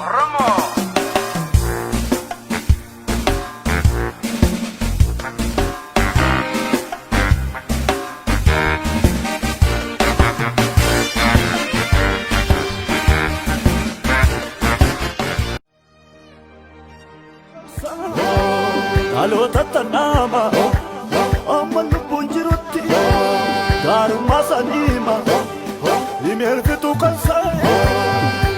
Oromoo. Dhaloota tannaama amma lubbuun jirutti gaarummaa saniima himeelfitu kan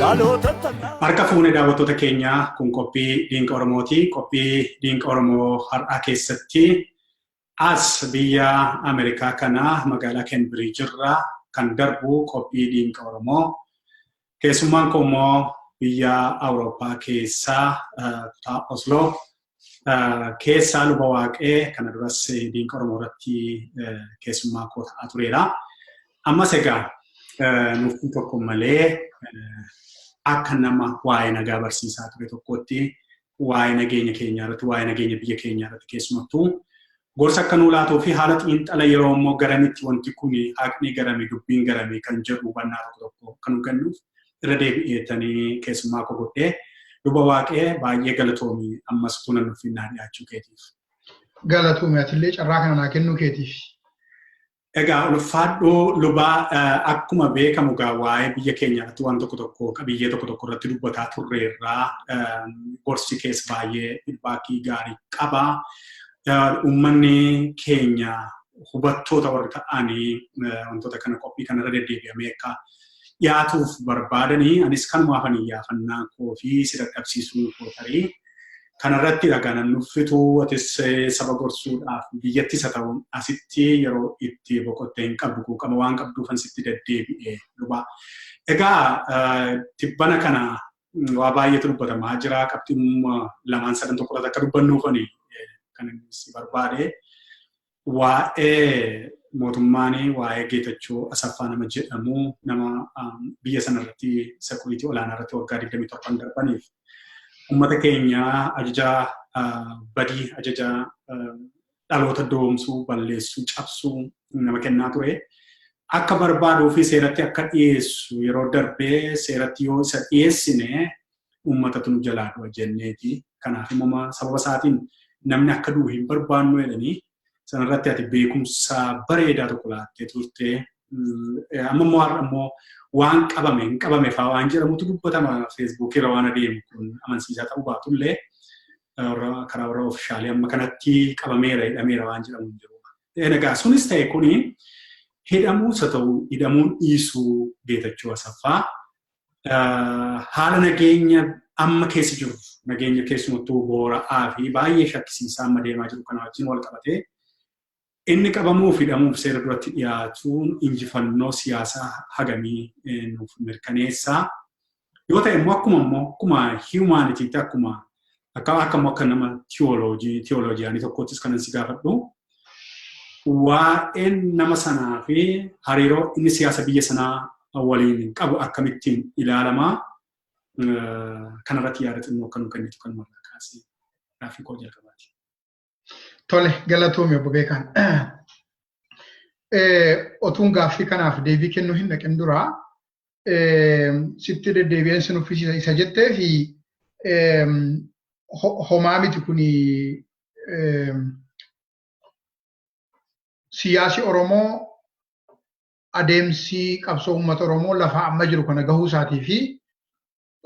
dhaloota tannaama. Harka fuune daawwattoota keenyaa, kun qophii Dinqa Oromooti. Qophii Dinqa Oromoo har'aa keessatti as biyya Ameerikaa kana magaalaa Keembiriij irraa kan darbu qophii Dinqa Oromoo. Keessummaan koo immoo biyya Awurooppaa keessaa kutaa Osloo keessaa Luba Waaqee, kana duras Dinqa Oromoo irratti keessummaa koo ta'aa tureera. Ammas egaa nuffii tokko malee akka nama waa'ee nagaa barsiisaa ture tokkotti waa'ee nageenya keenyaa irratti, waa'ee nageenya biyya keenyaa irratti keessumattuu gorsa akka nuu laatuu fi haala xiinxala yeroo immoo garamitti wanti kun, haqni garami, dubbiin garami kan jedhu hubannaa tokko tokko akka nuu kennuuf irra deebi'eetanii keessummaa koo godhee. Luba Waaqee, baay'ee galatoomi ammas tunan nuffinnaa dhiyaachuu keetiif. Galatoomi atillee carraa kana naa kennuu keetiif. Egaa ulfaadhu lubaa. Akkuma beekamu egaa waa'ee biyya keenya irratti waan tokko tokko, qabiyyee tokko tokko irratti dubbataa turreerraa, gorsi keessa baay'ee feedbackii gaarii qaba. Uummanni keenya hubattoota warri ta'anii wantoota kana qophii kanarra deddeebi'amee akka dhiyaatuuf barbaadanii, anis kanumaaf ani iyyaafannaa koo fi si dadhabsiisuu koo tarii kanarratti dhagaa nan nuffitu. Atis saba gorsuudhaaf biyyattis haa ta'u asitti yeroo itti boqottee hin qabdu, quuqama waan qabduufan sitti deddeebi'e, luba. Egaa tibbana kana waa baay'eetu dubbatamaa jira. Qabxiin lamaan sadan tokko irratti akka dubbannuufani kan inni si barbaade. Waa'ee mootummaan waa'ee Geetachoo Asaffaa nama jedhamu, nama biyya sana irratti security olaanaa irratti waggaa 27 darbaniif uummata keenya ajaja badii, ajaja dhaloota doomsuu, balleessuu, cabsuu nama kennaa ture. Akka barbaaduu fi seeratti akka dhiyeessu yeroo darbee, seeratti yoo isa dhiyeessine uummatatu nu jalaa du'a jenneeti. Kanaaf immoo sababa isaatiin namni akka du'u hin barbaannu jedhanii, sanarratti ati beekumsa bareedaa tokko laattee turte. Amma immoo har'a immoo waan qabame hin qabame fa'aa waan jedhamutu dubbatama. Feesbuukii irra waan adeemu kun amansiisaa ta'uu baatullee, karaa warra ofishaalii amma kanatti qabameera, hidhameera waan jedhamu hin jiru. Egaa sunis ta'e kuni, hidhamuus haa ta'u hidhamuun dhiisuu Geetachoo Asaffaa, haala nageenya amma keessa jiru, nageenya keessumattuu boora'aa fi baay'ee shakkisiisaa amma deemaa jiru kana wajjin wal qabatee, inni qabamuu fi hidhamuuf seera duratti dhiyaatuun injifannoo siyaasaa hagamii nuuf mirkaneessaa? Yoo ta'e immoo akkuma humanityitti, akkuma akka akka immoo akka nama tiyooloojiyaanii tokkottis kanan si gaafadhu, waa'een nama sanaa fi hariiroo inni siyaasa biyya sanaa waliin qabu akkamittiin ilaalamaa? Kanarratti yaada xinnoo akka nu kennitu kan marraa kaasee gaaffii koo jalqabaati. Tole, galatoomi obbo Beekaan. Otuun gaaffii kanaaf deebii kennuu hin dhaqin duraa, sitti deddeebi'een sin uffisiisa isa jettee fi homaa miti. Kuni siyaasi Oromoo, adeemsi qabsoo uummata Oromoo lafa amma jiru kana gahuu isaatii fi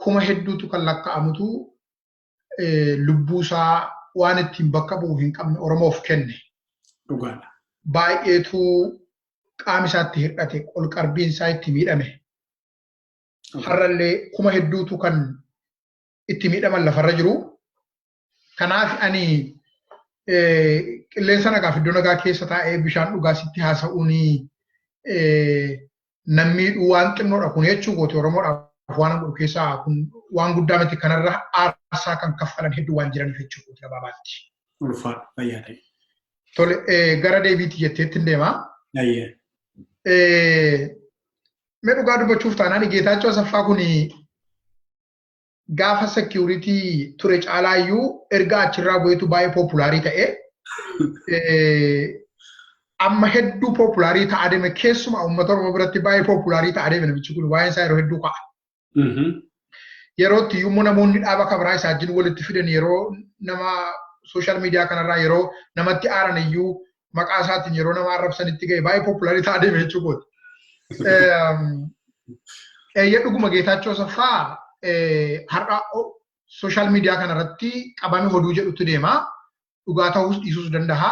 kuma hedduutu kan lakkaa'amutu lubbuu isaa waan ittiin bakka bu'u hin qabne Oromoof kenne. Dhugaadha. Baay'eetu qaama isaatti hir'ate, qolqarbiin isaa itti miidhame. Har'allee kuma hedduutu kan itti miidhaman lafarra jiru. Kanaaf ani qilleensa nagaaf iddoo nagaa keessa taa'ee bishaan dhugaa sitti haasa'uun nan miidhuu, waan xinnoodha kun jechuu gooti. Oromoodhaaf waan godhu keessaa kun waan guddaa miti, kanarra aarsaa kan kaffalan hedduu waan jiraniif jechuu gooti gabaabaatti. Ulfaadha, fayyaa ta'e. Tole, gara deebiitti jetteetti hin deema. Ayyee. Mee dhugaa dubbachuuf taanaan, Geetaachoo Asaffaa kun gaafa security ture caalaayyuu erga achirraa bu'eetu baay'ee popularii ta'e. Amma hedduu popularii ta'aa deeme, keessumaa uummata Oromoo biratti baay'ee popularii ta'aa deeme namichi kun, waa'een isaa yeroo hedduu ka'a. Yeroo itti iyyuu namoonni dhaaba kabiraa isaa wajjin walitti fidan, yeroo nama social media kanarraa yeroo namatti aaran iyyuu maqaa isaatiin yeroo nama arrabsanitti ga'e, baay'ee popular ta'aa deeme jechuudha. Eeyyee, dhuguma Geetaachoo Asaffaa har'a social media kanarratti qabame hoduu jedhutti deema. Dhugaa ta'uus dhiisuus danda'a.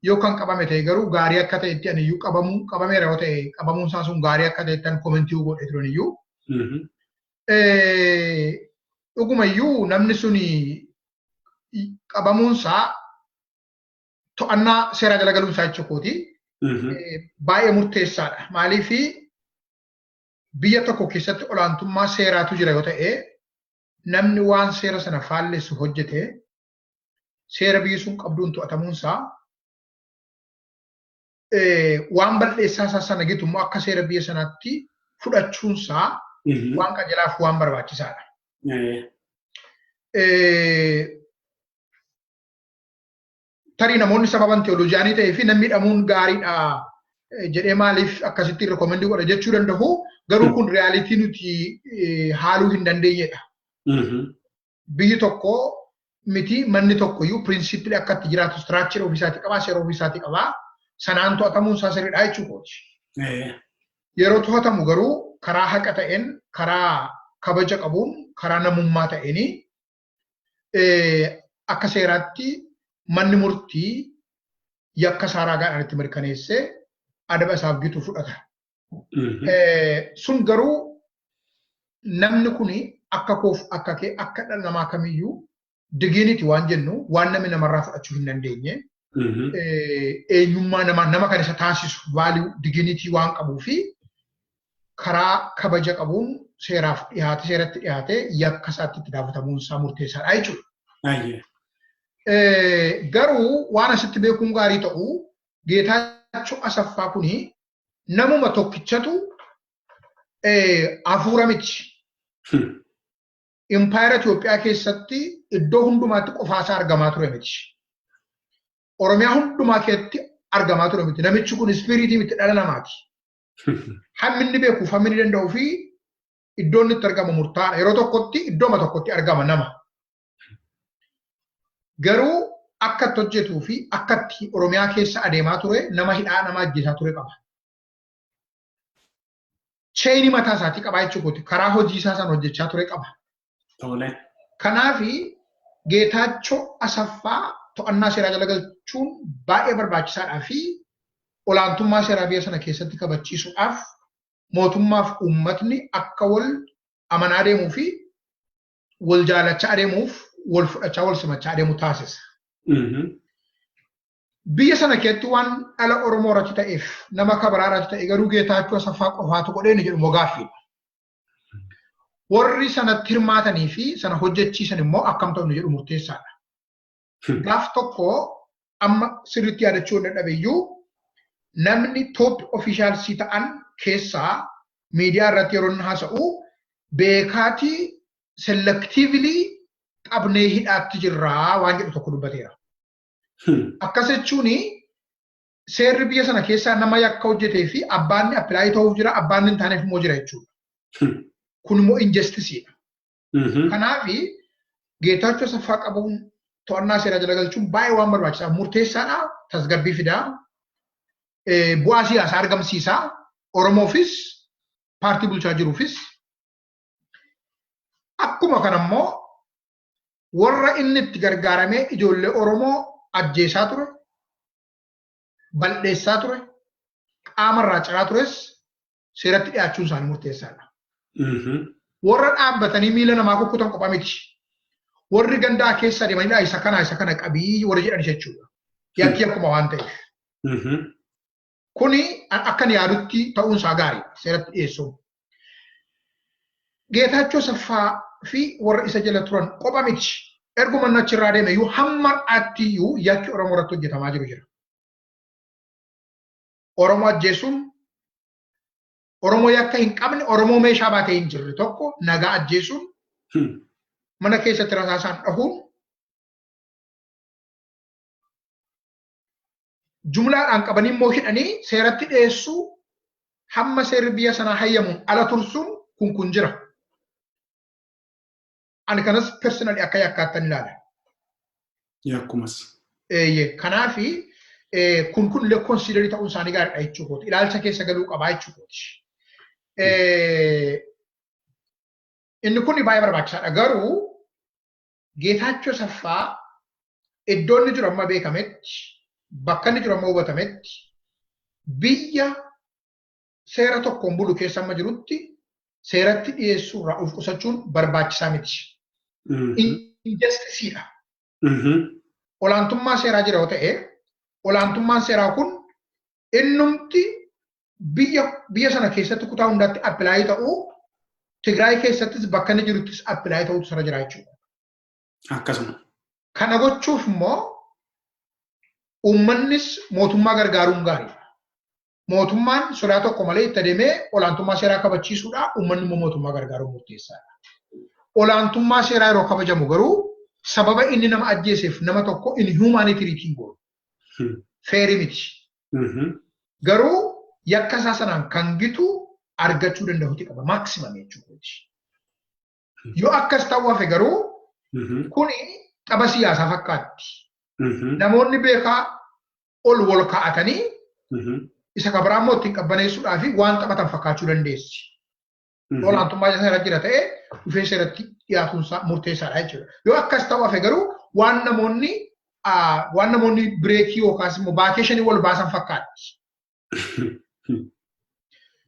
Yoo kan qabame ta'e garuu gaarii akka ta'etti ani iyyuu qabamuu qabameera yoo ta'e, qabamuun isaa sun gaarii akka ta'etti an comment godhe turan iyyuu. Dhuguma iyyuu namni suni qabamuunsaa, to'annaa seeraa jala galuunsaa jechuukooti. Baay'ee murteessaadha. Maaliif, biyya tokko keessatti olaantummaa seeraatu jira yoo ta'e, namni waan seera sana faallessu hojjete seera biyyi sun qabduun to'atamuunsaa, waan balleessaa isaa sana gitu immoo akka seera biyya sanaatti fudhachuunsaa waan qajeelaaf waan barbaachisaadha. Tarii namoonni sababan theologian ta'ee fi namni hidhamuun gaariidha jedhee maaliif akkasitti recommend godha jechuu danda'u, garuu kun reality nuti haaluu hin dandeenyedha. Biyyi tokko miti, manni tokko iyyuu principle akka itti jiraatu, structure ofiisaatii qabaa, seera ofiisaatii qabaa. Sanaan to'atamuun isaa sirriidha jechuu kooti. Yeroo to'atamu garuu karaa haqa ta'een, karaa kabaja qabuun, karaa namummaa ta'een, akka seeraatti manni murtii yakka isaa ragaadhaan itti mirkaneessee adaba isaaf gitu fudhata. Sun garuu namni kuni akka koof akka kee, akka dhala namaa kamiyyuu dignity waan jennu, waan namni namarraa fudhachuu hin dandeenye, eenyummaa namaa nama kan isa taasisu value, dignity waan qabuu fi karaa kabaja qabuun seeraaf dhiyaate, seeratti dhiyaate yakka isaatti itti gaafatamuun isaa murteessaadha jechuudha. Garuu waan asitti beekuun gaarii ta'u, Geetaachoo Asaffaa kuni namuma tokkichatu hafuura miti. Impaayera Itoophiyaa keessatti iddoo hundumaatti qofaasaa argamaa ture miti. Oromiyaa hundumaa keessatti argamaa ture miti. Namichi kun spirit miti, dhala namaati. Hammi inni beekuuf, hammi inni danda'uu fi iddoo inni itti argamu murtaa'aadha. Yeroo tokkotti iddooma tokkotti argama nama. Garuu akka itti hojjetuu fi akka itti Oromiyaa keessa adeemaa ture, nama hidhaa, nama ajjeesaa ture qaba. Chain mataa isaatii qabaa jechuudha. Karaa hojii isaa sana hojjechaa ture qaba. Kanaafi Geetaachoo Asaffaa to'annaa seeraa jala galchuun baay'ee barbaachisaadhaa fi olaantummaa seeraa biyya sana keessatti kabachiisuudhaaf, mootummaaf uummatni akka wal amanaa deemuu fi wal jaalachaa adeemuuf, wal fudhachaa, wal simachaa adeemu taasisa. Biyya sana keessatti waan dhala Oromoo irratti ta'eef nama kabaraa irratti ta'e garuu Geetaachoo Asaffaa qofaatu godhee ni jedhu gaaffiidha. Warri sanatti hirmaatanii fi sana hojjechiisan immoo akkam ta'u ni jedhu murteessaadha. Gaaf tokko, amma sirriitti yaadachuu hin dadhabeyyuu, namni top officials ta'an keessaa miidiyaa irratti yeroo inni haasa'u, beekaatii selectively qabnee hidhaatti jirraa waan jedhu tokko dubbateera. Akkas jechuun seerri biyya sana keessaa nama yakka hojjetee fi abbaan apply ta'uuf jira, abbaan hin taaneef immoo jira jechuudha. Kun immoo injusticeiidha. Kanaaf Geetaachoo Asaffaa qabuun, to'annaa seeraa jala galchuun baay'ee waan barbaachisaa, murteessaadha. Tasgabbii fidaa, bu'aa siyaasaa argamsiisaa, Oromoofis paartii bulchaa jiruufis. Akkuma kana immoo warra inni itti gargaaramee ijoollee Oromoo ajjeesaa ture, bal'eessaa ture, qaamarraa ciraa tures seeratti dhiyaachuun isaanii murteessaadha. Warra dhaabbatanii miila namaa kukkutan qofa miti. Warri gandaa keessa adeemanii isa kana isa kana qabii warri jedhan jechuudha. Yakki akkuma waan ta'eef. Kuni akkan yaadutti ta'uun isaa gaariidha seeratti dhiyeessuun. Geetaachoo Asaffaa fi warra isa jala turan qofa miti. Erguma inni achirraa deeme iyyuu hamma har'aatti iyyuu yakki Oromoo irratti hojjetamaa jiru jira. Oromoo ajjeesuun, Oromoo yakka hin qabne, Oromoo meeshaa baatee hin jirre tokko nagaa ajjeesuun, mana keessatti rasaasaan dhahuun, jumlaadhaan qabanii immoo hidhanii seeratti dhiyeessuu hamma seerri biyya sanaa hayyamuun ala tursuun kun jira. Ani kanas personally akka yakkaattan ilaala. Yakkumas. Kanaafi kun illee consider ta'uun isaanii gaariidha jechuu kooti. Ilaalcha keessa galuu qabaa jechuu kooti. Inni kun baay'ee barbaachisaadha. Garuu Geetaachoo Asaffaa iddoo inni jiru amma beekametti, bakka inni jiru amma hubatametti, biyya seera tokkoon bulu keessa amma jirutti seeratti dhiyeessuu irraa of qusachuun barbaachisaa miti. Injustice dha. Olaantummaa seeraa jira yoo ta'e, olaantummaan seeraa kun innumti biyya sana keessatti kutaa hundaatti apply ta'uu, Tigraay keessattis bakka inni jiruttis apply ta'utu sirra jira jechuudha. Akkasuma. Kana gochuuf immoo uummannis mootummaa gargaaruun gaariidha. Mootummaan sodaa tokko malee itti adeemee olaantummaa seeraa kabachiisuudha. Uummanni immoo mootummaa gargaaruun murteessaadha. Olaantummaa seeraa yeroo kabajamu garuu sababa inni nama ajjeeseef nama tokko inhuman treat hin goonu. Fair miti. Garuu yakka isaa sanaan kan gitu argachuu danda'uti qaba. Maximum jechuudha. Yoo akkas ta'uu hafe garuu kuni tapha siyaasaa fakkaatti. Namoonni beekaa ol wal kaa'atanii isa kabiraa immoo ittiin qabbaneessuudhaa fi waan taphatan fakkaachuu dandeessi. Olaantummaa seera jira ta'ee dhufee seeratti dhiyaatuun isaa murteessaadha jechuudha. Yoo akkas ta'uu hafe garuu waan namoonni break yookaas immoo vacation wal baasan fakkaatti.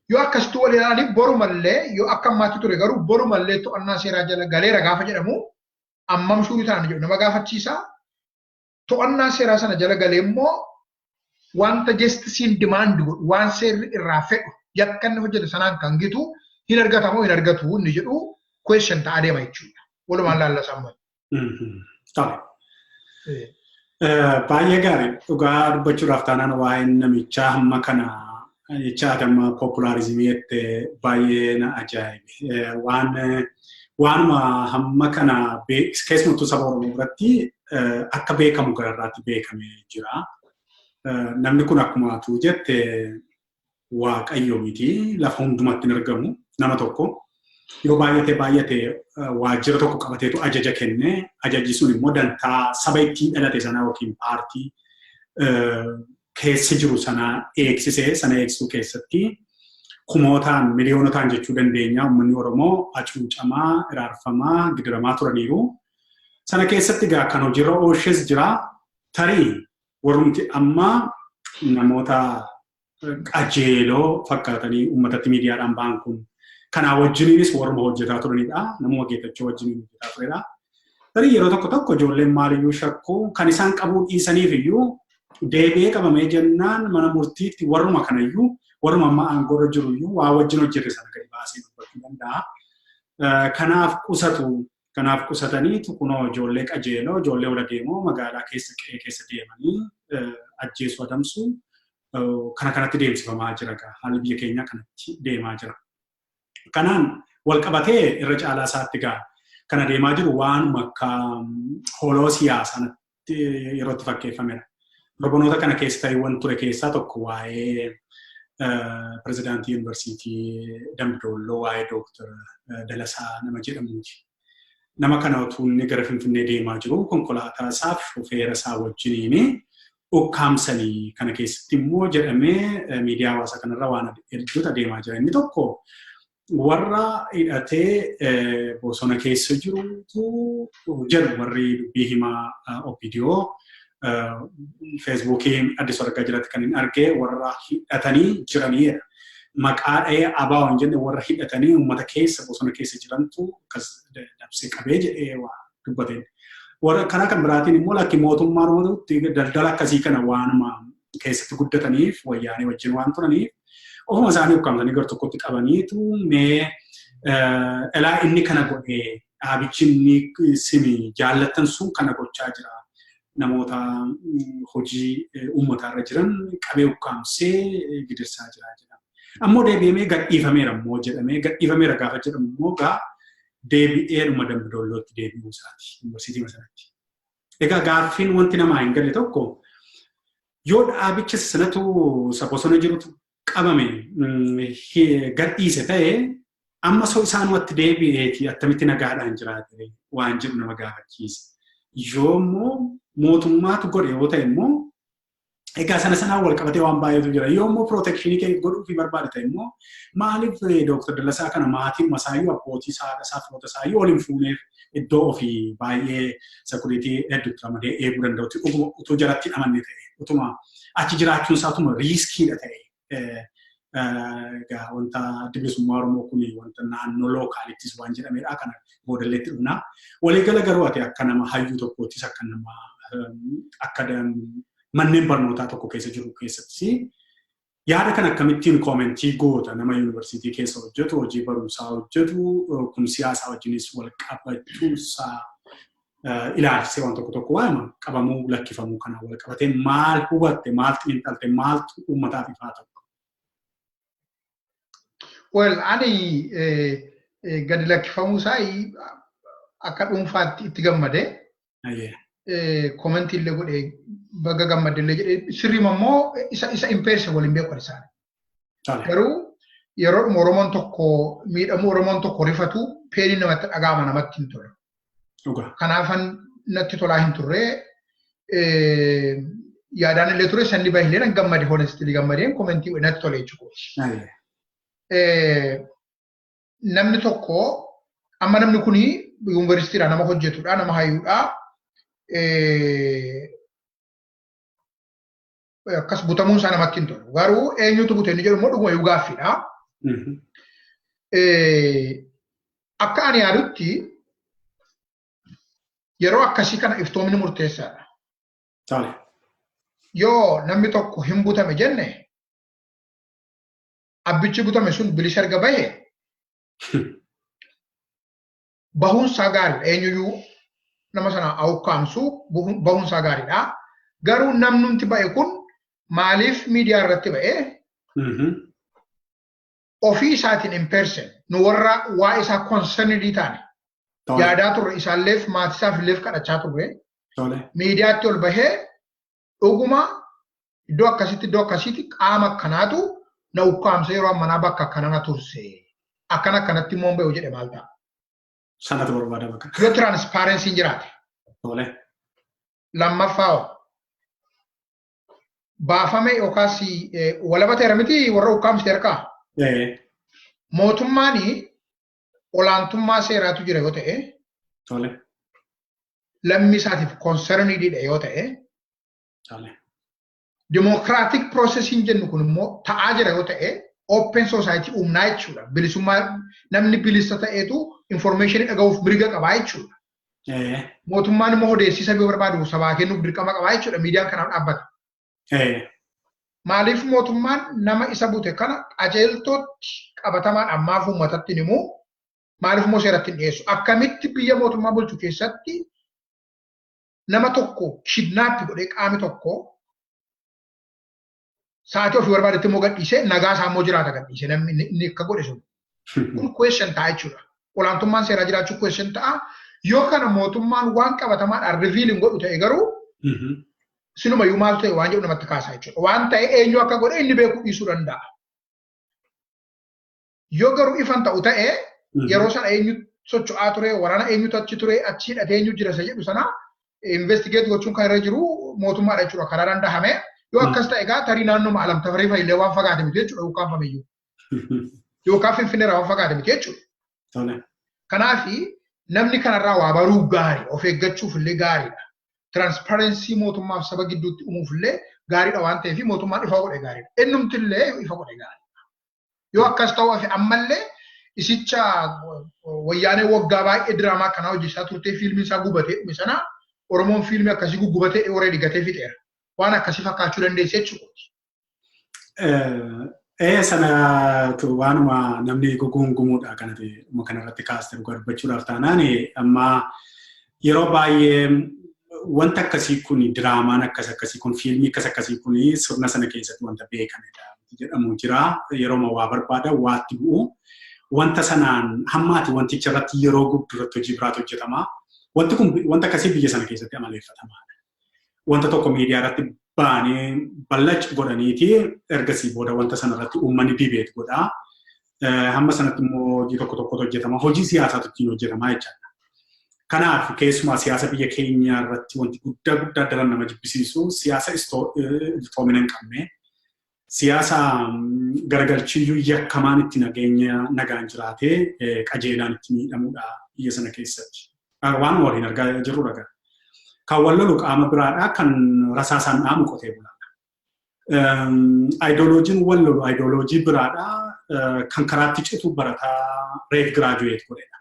Yoo akkasitti wal ilaalanii borumallee, yoo akka ammaatti ture garuu borumallee to'annaa seeraa jala galeera gaafa jedhamu ammam sure ta'an jedhu nama gaafachiisa. To'annaa seeraa sana jala galee immoo wanta justiceiin demand godhu, waan seerri irraa fedhu, yakka inni hojjete sanaan kan gitu hin argatamoo hin argatu inni jedhu question ta'aa deema jechuudha. Walumaan laallasaa immoo. Tole. Baay'ee gaarii. Dhugaa dubbachuudhaaf taanaan waa'een namichaa hamma kana jecha amma popularism jettee baay'ee na ajaa'ibe. Waanuma hamma kana keessumattuu saba Oromoo biratti akka beekamu gararraatti beekamee jira. Namni kun akkuma atu jette waaqayyo miti, lafa hundumatti hin argamu nama tokko. Yoo baay'ate baay'ate waajjira tokko qabateetu ajaja kenne, ajajji sun immoo dantaa saba ittiin dhalate sanaa yookiin paartii keessa jiru sana eegsisee, sana eegsisuu keessatti kumootaan miliyoonotaan jechuu dandeenya uummanni Oromoo hacuucamaa, iraarfamaa, gidiramaa turaniiru. Sana keessatti egaa kan hojiirra oolches jira. Tarii warrumti amma namoota qajeeloo fakkaatanii uummatatti miidiyaadhaan ba'an kun kanaa wajjiniinis warruma hojjetaa turanidha. Namuma Geetachoo wajjiniin hojjetaa turedha. Tarii yeroo tokko tokko ijoolleen maaliyyuu shakkuu kan isaan qabuu dhiisaniif iyyuu deebi'ee qabamee jennaan mana murtiitti warruma kanayyuu, warruma amma aangoorra jiru iyyuu waa wajjin hojjete sana gadi baasee dubbachuu danda'a. Kanaaf qusatu. Kanaaf qusataniitu kunoo ijoollee qajeeloo, ijoollee ola deemoo magaalaa keessa qe'ee keessa deemanii ajjeesuu, adamsuu kana kanatti deemsifamaa jira. Haalli biyya keenyaa kanatti deemaa jira. Kanaan wal qabatee irra caalaa isaatti gaa kana deemaa jiru waanuma akka holoo siyaasaa yeroo itti fakkeeffamedha. Torbanoota kana keessa ta'iiwwan ture keessaa tokko waa'ee pirezidaantii yuunivarsiitii Dambidolloo, waa'ee Dooktar Dalasaa nama jedhamuuti. Nama kana utuu inni gara Finfinnee deemaa jiru konkolaataa isaaf shofeera isaa wajjiniin ukkaamsanii, kana keessatti immoo jedhamee miidiyaa hawaasaa kanarra waan hedduutu adeemaa jira. Inni tokko warra hidhatee bosona keessa jirutu jedhu, warri dubbii himaa OPDO Feesbuukii Addis Argaa jalatti kan hin argee warra hidhatanii jiranidha. Maqaa dhahee ABO hin jenne, warra hidhatanii uummata keessa bosona keessa jirantu akkas dabsee qabee jedhee waa dubbateen. Warra karaa kan biraatiin immoo lakki, mootummaan daldala akkasii kana waanuma keessatti guddataniif, wayyaanee wajjin waan turaniif, ofuma isaanii ukkaamsanii gara tokkotti qabaniitu mee elaa inni kana godhee, dhaabichi inni simi jaallattan sun kana gochaa jira. Namoota hojii uummataarra jiran qabee ukkaamsee gidirsaa jira jedhama. Ammoo deebi'amee gadhiifameera immoo jedhamee, gadhiifameera gaafa jedhamu immoo gaa deebi'eedhuma Dambidollootti deebi'uu isaati yuunivarsiitii sanatti. Egaa gaaffiin wanti namaa hin galle tokko, yoo dhaabicha sanatu isa bosona jirutu qabame gadhiise ta'e Amma soo isaanumatti deebi'eeti attamitti nagaadhaan jiraate waan jedhu nama gaafachiisa. Yoommoo mootummaatu godhe yoo ta'e immoo, egaa sana sanaan wal qabatee waan baay'eetu jira. Yoommoo protection kee godhuu fi barbaade ta'e immoo, maaliif Dooktar Dallasaa kana maatiin masaayyuu, abbootii isaa, haadha isaa, firoota isaayyuu ol hin fuuneef, iddoo ofii baay'ee security hedduutti ramadee eeguu danda'utti, dhuguma utuu jalatti hidhamanne ta'e, utuma achi jiraachuun isaa utuma riskiidha ta'e? Egaa wanta Adda Bilisummaa Oromoo kun wanta naannoo localittis waan jedhamedha. Kana boodalleetti dhufna. Waliigala garuu ati akka nama hayyuu tokkoottis, akka nama akka manneen barnootaa tokko keessa jiru keessattis, yaada kan akkamittiin comment goota? Nama yuunivarsiitii keessa hojjetu, hojii barumsaa hojjetu, kun siyaasaa wajjinis wal qabachuusaa ilaalchisee waan tokko tokko waa'ima qabamuu lakkifamuu kanaan wal qabatee maal hubatte, maal xiinxalte, maaltu uummataaf ifaa ta'u? Well, ani gadi lakkifamuu isaa akka dhuunfaatti itti gammade. Comment illee godhee, baga gammadde illee jedhee, sirriima immoo isa in person waliin beeku isaani. Garuu yeroo Oromoon tokko miidhamuu, Oromoon tokko rifatu, pain namatti dhaga'ama, namatti hin tolu. Kanaafan natti tolaa hin turre, yaadaan illee ture sanni bahilee nan gammade, honestly gammadeen comment natti tole jechuudha. Namni tokko amma namni kuni yuunivarsiitiidha, nama hojjetudha, nama hayyuudha. Akkas butamuun isaa namatti hin tolu. Garuu eenyutu bute inni jedhu immoo dhuguma iyyuu gaaffiidha. Akka ani yaadutti yeroo akkasii kana iftoomni murteessaadha. Yoo namni tokko hin butame jenne, abbichi butame sun bilisa erga bahe bahuunsaa gaariidha. Eenyuyyuu nama sana awukkaamsu bahuunsaa gaariidha. Garuu namnumti ba'e kun maaliif miidiyaa irratti ba'e, ofii isaatiin in person nu warra waa isaa concerned taane yaadaa turre, isaalleef maatii isaaf illee kadhachaa turre, miidiyaatti ol bahee dhuguma iddoo akkasitti, iddoo akkasiitti qaama akkanaatu na ukkaamsee yeroo ammanaa bakka akkana na turse, akkana akkanatti immoo ba'u jedhe, maal ta'a? Sanatu barbaada bakka. Yoo transparencyn jiraate. Lammaffaa, baafame yookaas walaba ta'eera miti warra ukkaamsite harkaa. Mootummaan olaantummaa seeraatu jira yoo ta'e, lammii isaatiif concernedidha yoo ta'e, democratic processiin jennu kun immoo ta'aa jira yoo ta'e, open society uumnaa jechuudha. Bilisummaa, namni bilisa ta'eetu information dhaga'uuf mirga qabaa jechuudha. Mootummaan immoo odeessisa yoo barbaadu sabaa kennuuf dirqama qabaa jechuudha. Miidiyaan kanaaf dhaabbata. Maaliif mootummaan nama isa bute kana qajeeltootti qabatamaan ammaaf uummatatti himu? Maaliif immoo seeratti hin dhiyeessu? Akkamitti biyya mootummaa bulchu keessatti nama tokko kidnap godhee, qaami tokko sa'aatii ofii barbaadetti immoo gadhiisee, nagaa isaa immoo jiraata gadhiisee, namni inni akka godhe sun? Kun question ta'a jechuudha. Olaantummaan seeraa jiraachuu question ta'a. Yoo kana mootummaan waan qabatamaadhaan reveal hin godhu ta'e garuu, silumayyuu maaltu ta'e waan jedhu namatti kaasa jechuudha. Waan ta'e eenyu akka godhe inni beekuu dhiisuu danda'a. Yoo garuu ifan ta'u ta'e, yeroo sana eenyu socho'aa ture, waraana eenyutu achi ture, achi hidhatee eenyu jira isa jedhu sana investigate gochuun kan irra jiru mootummaadha jechuudha karaa danda'ame. Yoo akkas ta'e egaa tarii naannoo Alam Tafarii fa'illee waan fagaate miti jechuudha ukkaanfameyyuu. Yookaan Finfinneerraa waan fagaate miti jechuudha. Kanaafi namni kanarraa waa baruu gaarii, of eeggachuuf illee gaariidha. Transparency mootummaaf saba gidduutti uumuuf illee gaariidha waan ta'eef mootummaan ifa godhe gaariidha. Innumti illee ifa godhe gaariidha. Yoo akkas ta'uu hafe, ammallee isicha wayyaanee waggaa baay'ee diraamaa akkanaa hojjechaa turtee fiilmiin isaa gubatee dhume sana, Oromoon fiilmii akkasii guggubatee already gatee fixeera. Waan akkasii fakkaachuu dandeesse jechuudha. Ee, sanatu waanuma namni guguungumuudha kanati kanarratti kaaste. Dhugaa dubbachuudhaaf taanaan, amma yeroo baay'ee wanta akkasii kun, diraamaan akkas akkasii kun, fiilmii akkas akkasii kun sirna sana keessatti wanta beekamedha jedhamu jira. Yeroo waa barbaada waatti bu'u. Wanta sanaan hammaati wanticha irratti yeroo gubdu irratti hojii biraatu hojjetama. Wanti kun wanta akkasii biyya sana keessatti amaleeffatamaadha. Wanta tokko miidiyaa irratti baanee ballac godhaniiti, ergasii booda wanta sana irratti uummanni debate godhaa. Hamma sanatti immoo hojii tokko tokkotu hojjetama. Hojii siyaasaatu ittiin hojjetamaa jechaadha. Kanaaf keessumaa siyaasa biyya keenyaa irratti wanti guddaa guddaa daran nama jibbisiisu siyaasa iftoomina hin qabne, siyaasa garagalchiiyyuu yakkamaan itti nageenya nagaan jiraatee qajeelaan itti miidhamudha biyya sana keessatti. Waan waliin argaa jirrudha gara. Kan wal lolu qaama biraadha, kan rasaasaan dhaamu qotee bulaadha. Ayidooloojiin wal lolu ayidooloojii biraadha, kan karaatti citu barataa reef graduate godhedha.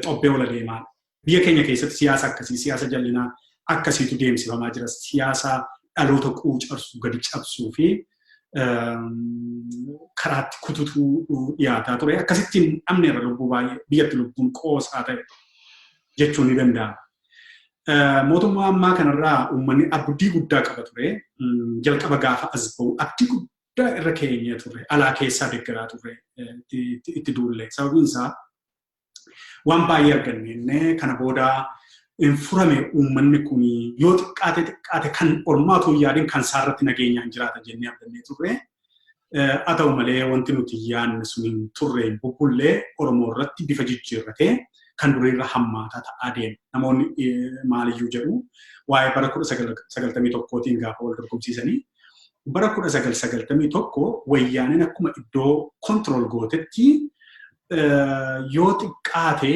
Xobbee ola deemaadha. Biyya keenya keessatti siyaasa akkasii, siyaasa jallinaa akkasiitu deemsifamaa jira. Siyaasa dhaloota quucarsu, gadi cabsuu fi karaatti kututuu dhiyaataa ture. Akkasittiin dhabneerra lubbuu baay'ee, biyyatti lubbuun qoosaa ta'e jechuun ni danda'ama. Mootummaa ammaa kanarraa uummanni abdii guddaa qaba ture. Jalqaba gaafa as ba'u abdii guddaa irra keenya ture. Alaa keessaa deeggaraa ture itti duulle. Sababiin isaa waan baay'ee arganne kana booda hin furame uummanni kun yoo xiqqaate xiqqaate kan ormaatu hin yaadin kan isaarratti nageenyaan jiraata jennee abdannee turre. Haa ta'u malee wanti nuti yaadne sun hin turre, hin bubbullee Oromoo irratti bifa jijjiirratee kan duriirra hammaataa ta'aa deema. Namoonni maaliyyuu jedhu waa'ee bara 1991tiin gaafa wal dorgomsiisanii bara 1991 wayyaaneen akkuma iddoo kontirool gootetti yoo xiqqaate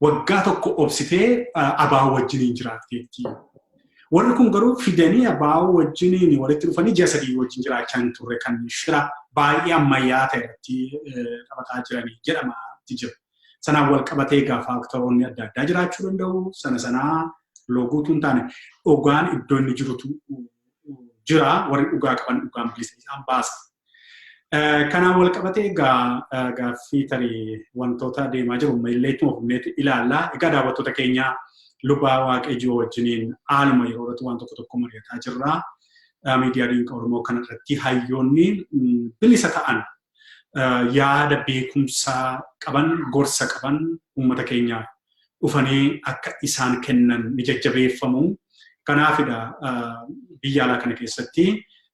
waggaa tokko obsitee abaa'oo wajjiniin jiraatteetti. Warri kun garuu fidanii abaa'oo wajjiniin walitti dhufanii ji'a 3 wajjin jiraachaa hin turre kan shira baay'ee ammayyaa ta'e irratti taphataa jiranii jedhama jira. Sanaan wal qabatee egaa faaktaroonni adda addaa jiraachuu danda'u. Sana sanaa looguutu hin taane dhugaan iddoo inni jirutu jira. Warri dhugaa qaban dhugaan bilisa isaan baasa. Kanaan wal qabatee egaa gaaffii tarii wantoota deemaa jiru illee ittuma fufneetu ilaalla. Egaa daawwattoota keenya Lubaa Waaqejjoo wajjiniin haaluma yeroo irratti waan tokko tokko mari'ataa jirra. Miidiyaa Dinqa Oromoo kanarratti hayyoonni bilisa ta'an yaada beekumsa qaban, gorsa qaban uummata keenyaaf dhufanii akka isaan kennan ni jajjabeeffamu. Kanaafidha biyya alaa kana keessatti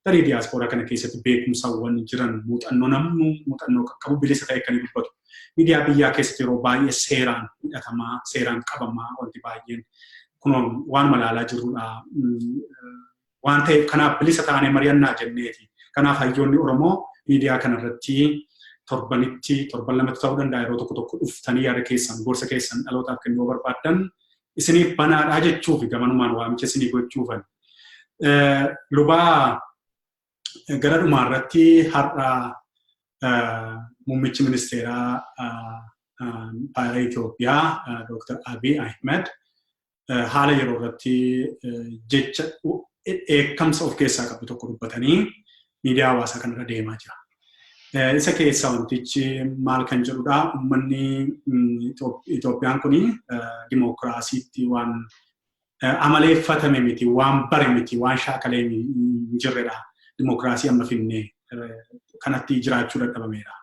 tarii diyaaspooraa kana keessatti beekumsawwan jiran muuxannoo namnu muuxannoo qaqqabu bilisa ta'e kan dubbatu. Miidiyaa biyyaa keessatti yeroo baay'ee seeraan hidhatamaa, seeraan qabamaa wanti baay'een kunoon waan malaalaa jirrudha. Waan ta'eef kanaaf bilisa taanee mari'annaa jenneeti. Kanaaf hayyoonni Oromoo miidiyaa kanarratti torbanitti torban lamatti ta'uu danda'a yeroo tokko tokko dhuftanii yaada keessan gorsa keessan dhalootaaf kennuu barbaaddan isiniif banaadhaa jechuufi gamanumaan waamicha isinii gochuufan. Lubaa gara dhumaarratti har'a muummichi ministeeraa Impaayera Itoophiyaa Dr. Abiy Ahmed haala yeroo irratti jecha dheekkamsa of keessaa qabu tokko dubbatanii miidiyaa hawaasaa kanarra deemaa jira. Isa keessaa wantichi maal kan jedhudha uummanni Itoophiyaan kun dimookiraasiitti waan amaleeffatame miti, waan bare miti, waan shaakalee hin jirredha. Dimookiraasii amma finnee kanatti jiraachuu dadhabameera.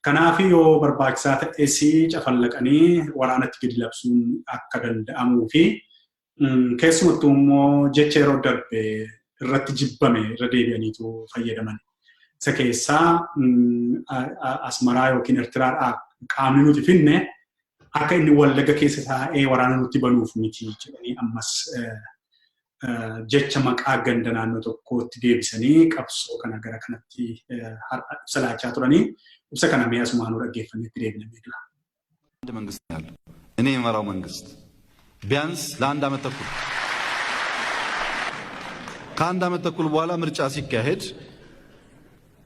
Kanaaf yoo barbaachisaa ta'es cafallaqanii waraanatti gadi labsuun akka danda'amuu fi keessumattuu immoo jecha yeroo darbe irratti jibbame irra deebi'aniitu fayyadaman. Isa keessaa Asmaraa yookiin Ertiraadhaa qaamni nuti finne akka inni Wallagga keessa taa'ee waraana nutti banuuf miti jedhanii ammas jecha maqaa ganda naannoo tokkootti deebisanii qabsoo kana gara kanatti har'a ibsa laachaa turanii ibsa kana mee asumaanuu dhaggeeffannetti deebinamee dura. አንድ መንግስት ነው ያለው። እኔ የመራው መንግስት ቢያንስ ለአንድ ዓመት ተኩል ከአንድ ዓመት ተኩል በኋላ ምርጫ ሲካሄድ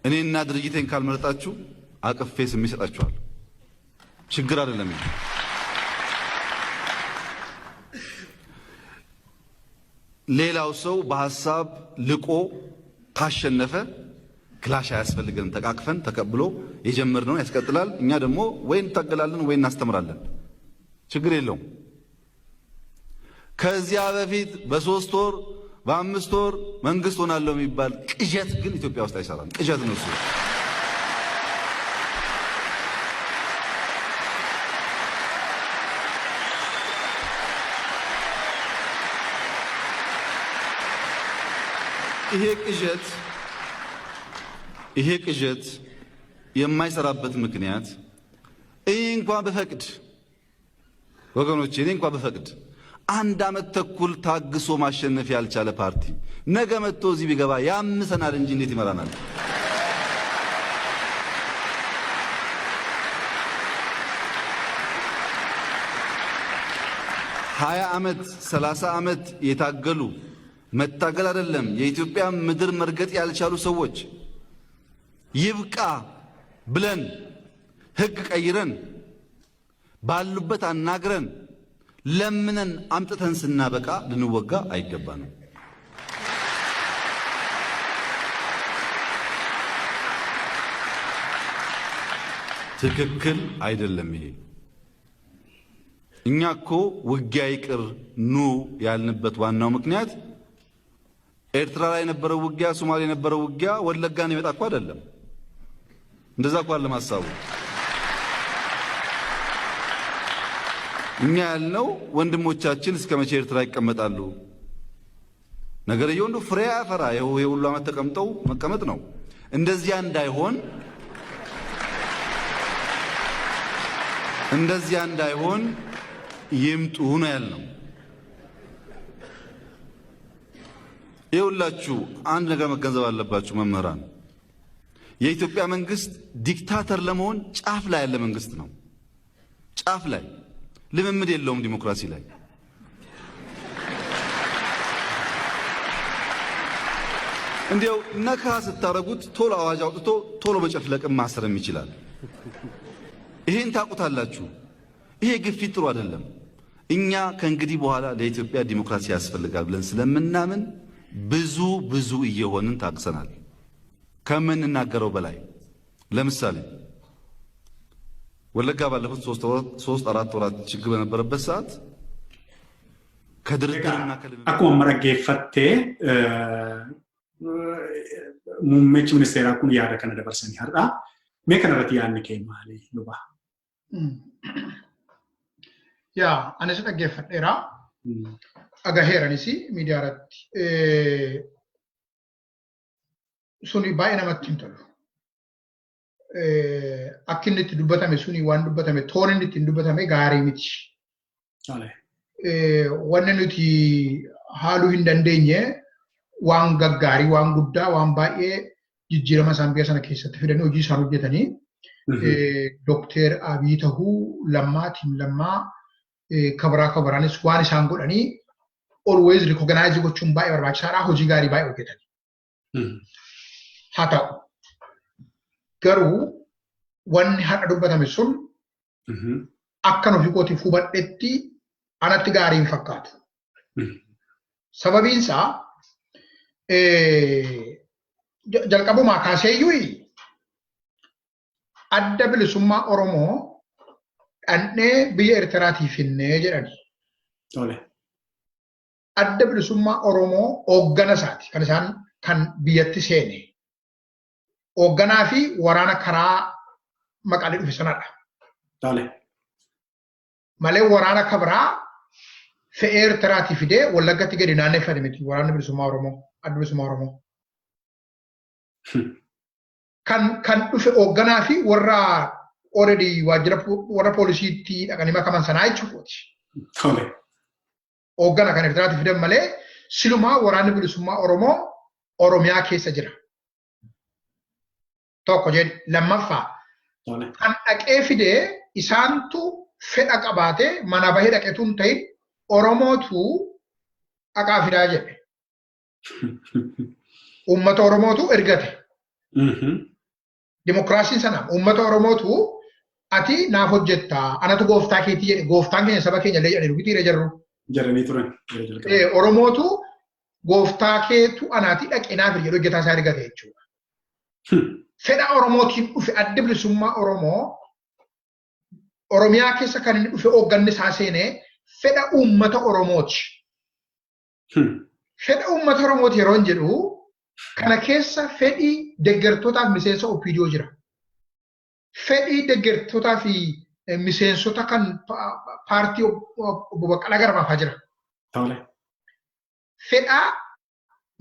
እኔና ድርጅቴን ካልመረጣችሁ አቅፌ ስሜ እሰጣችኋለሁ። ችግር አይደለም። ሌላው ሰው በሐሳብ ልቆ ካሸነፈ ክላሽ አያስፈልገንም። ተቃቅፈን ተቀብሎ የጀመርነውን ያስቀጥላል። እኛ ደግሞ ወይ እንታገላለን ወይ እናስተምራለን። ችግር የለውም። ከዚያ በፊት በ3 ወር በ5 ወር መንግስት ሆናለሁ የሚባል ቅዠት ግን ኢትዮጵያ ውስጥ አይሰራም። ቅዠት ነው እሱ። ይሄ ቅዠት የማይሰራበት ምክንያት እኔ እንኳን ብፈቅድ ወገኖቼ፣ እኔ እንኳን ብፈቅድ አንድ ዓመት ተኩል ታግሶ ማሸነፍ ያልቻለ ፓርቲ ነገ መጥቶ እዚህ ቢገባ ያምሰናል እንጂ እንዴት ይመራናል? 20 ዓመት 30 ዓመት የታገሉ፣ መታገል አይደለም የኢትዮጵያ ምድር መርገጥ ያልቻሉ ሰዎች ይብቃ ብለን ሕግ ቀይረን ባሉበት አናግረን ለምነን አምጥተን ስናበቃ ልንወጋ አይገባንም። ትክክል አይደለም ይሄ። እኛ እኮ ውጊያ ይቅር ኑ ያልንበት ዋናው ምክንያት ኤርትራ ላይ የነበረው ውጊያ፣ ሶማሌ የነበረው ውጊያ ወለጋን ይመጣ እኮ አይደለም። እንደዛ እኮ አይደለም ሀሳቡ። እኛ ያልነው ወንድሞቻችን እስከ መቼ ኤርትራ ይቀመጣሉ? ነገርየው እንደው ፍሬ ያፈራ የሁሉ ዓመት ተቀምጠው መቀመጥ ነው። እንደዚያ እንዳይሆን ይምጡ ነው ያልነው። ይኸውላችሁ አንድ ነገር መገንዘብ አለባችሁ መምህራን። የኢትዮጵያ መንግስት dictator ለመሆን ጫፍ ላይ ያለ መንግስት ነው። ጫፍ ላይ፣ ልምምድ የለውም ዲሞክራሲ ላይ። እንዲያው ነካ ስታረጉት ቶሎ አዋጅ አውጥቶ ቶሎ መጨፍለቅም ማሰርም ይችላል። ይሄን ታውቁታላችሁ። ይሄ ግፊት ጥሩ አይደለም። እኛ ከእንግዲህ በኋላ ለኢትዮጵያ ዲሞክራሲ ያስፈልጋል ብለን ስለምናምን ብዙ ብዙ እየሆንን ታግሰናል፣ ከምንናገረው በላይ። ለምሳሌ ወለጋ ባለፉት 3-4 ወራት ችግር በነበረበት ሰዓት ከድርድርና Akkuma amma dhaggeeffattee muummichi ministeeraa kun yaada kana dabarsanii har'a. Mee kanarratti yaadni kee maali, luba? Yaa, anis dhaggeeffadheera. Dhagaheeranis miidiyaa irratti. Suni baay'ee namatti hin tolu. Akki inni itti dubbatame suni, waan dubbatame, toon inni ittiin dubbatame gaarii miti. Wanni nuti haaluu hin dandeenye waan gaggaarii, waan guddaa, waan baay'ee jijjiirama isaan biyya sana keessatti fidanii hojii isaan hojjetanii Dookter Abiy tahuu, Lammaa, Team Lammaa, kabaraa kabaraanis waan isaan godhanii always recognize gochuun baay'ee barbaachisaadha. Hojii gaarii baay'ee hojjetanii. Haa ta'u garuu wanni har'a dubbatame sun akka nuti kootiif hubadhetti anatti gaarii hin fakkaatu. Sababiin isaa jalqabumaa kaaseeyyuu Adda Bilisummaa Oromoo dhandhee biyya Eertiraatii finnee jedhani. Adda Bilisummaa Oromoo hooggana isaati kan isaan kan biyyatti seene. Hoogganaa fi waraana karaa Maqaalee dhufe sanadha. Malee waraana kabiraa fe'ee Eertiraatii fidee Wallaggatti gadi naanneffate miti waraanni bilisummaa Oromoo, Adda Bilisummaa Oromoo. Kan dhufe hoogganaa fi warra already waajjira warra poolisiitti dhaqanii makaman sanaa jechuudha. Hooggana kan Eertiraatii fidan malee silumaa waraanni bilisummaa Oromoo Oromiyaa keessa jira. Tokko jedhi. Lammaffaa, kan dhaqee fidee isaantu fedha qabaatee mana bahee dhaqetu hin ta'in, Oromootu dhaqaa fidaa jedhe. Uummata Oromootu ergate. Dimokiraasiin sana uummata Oromootu ati naaf hojjettaa, anatu gooftaa keetii jedhe, gooftaan keenya saba keenya illee jedhanii rukutii jarru. Jedhanii turan. Oromootu gooftaa keetu anaati dhaqee naaf jedhu hojjetaa isaa ergate jechuudha. Fedha Oromootiin dhufe Adda Bilisummaa Oromoo. Oromiyaa keessa kan inni dhufe, hoogganni isaa seenee fedha uummata Oromooti. Fedha uummata Oromooti yeroo hin jedhu kana keessa fedhii deeggartootaaf miseensa OPDO jira. Fedhii deeggartootaa fi miseensota kan paartii obbo Baqqalaa Garbaafaa jira. Fedhaa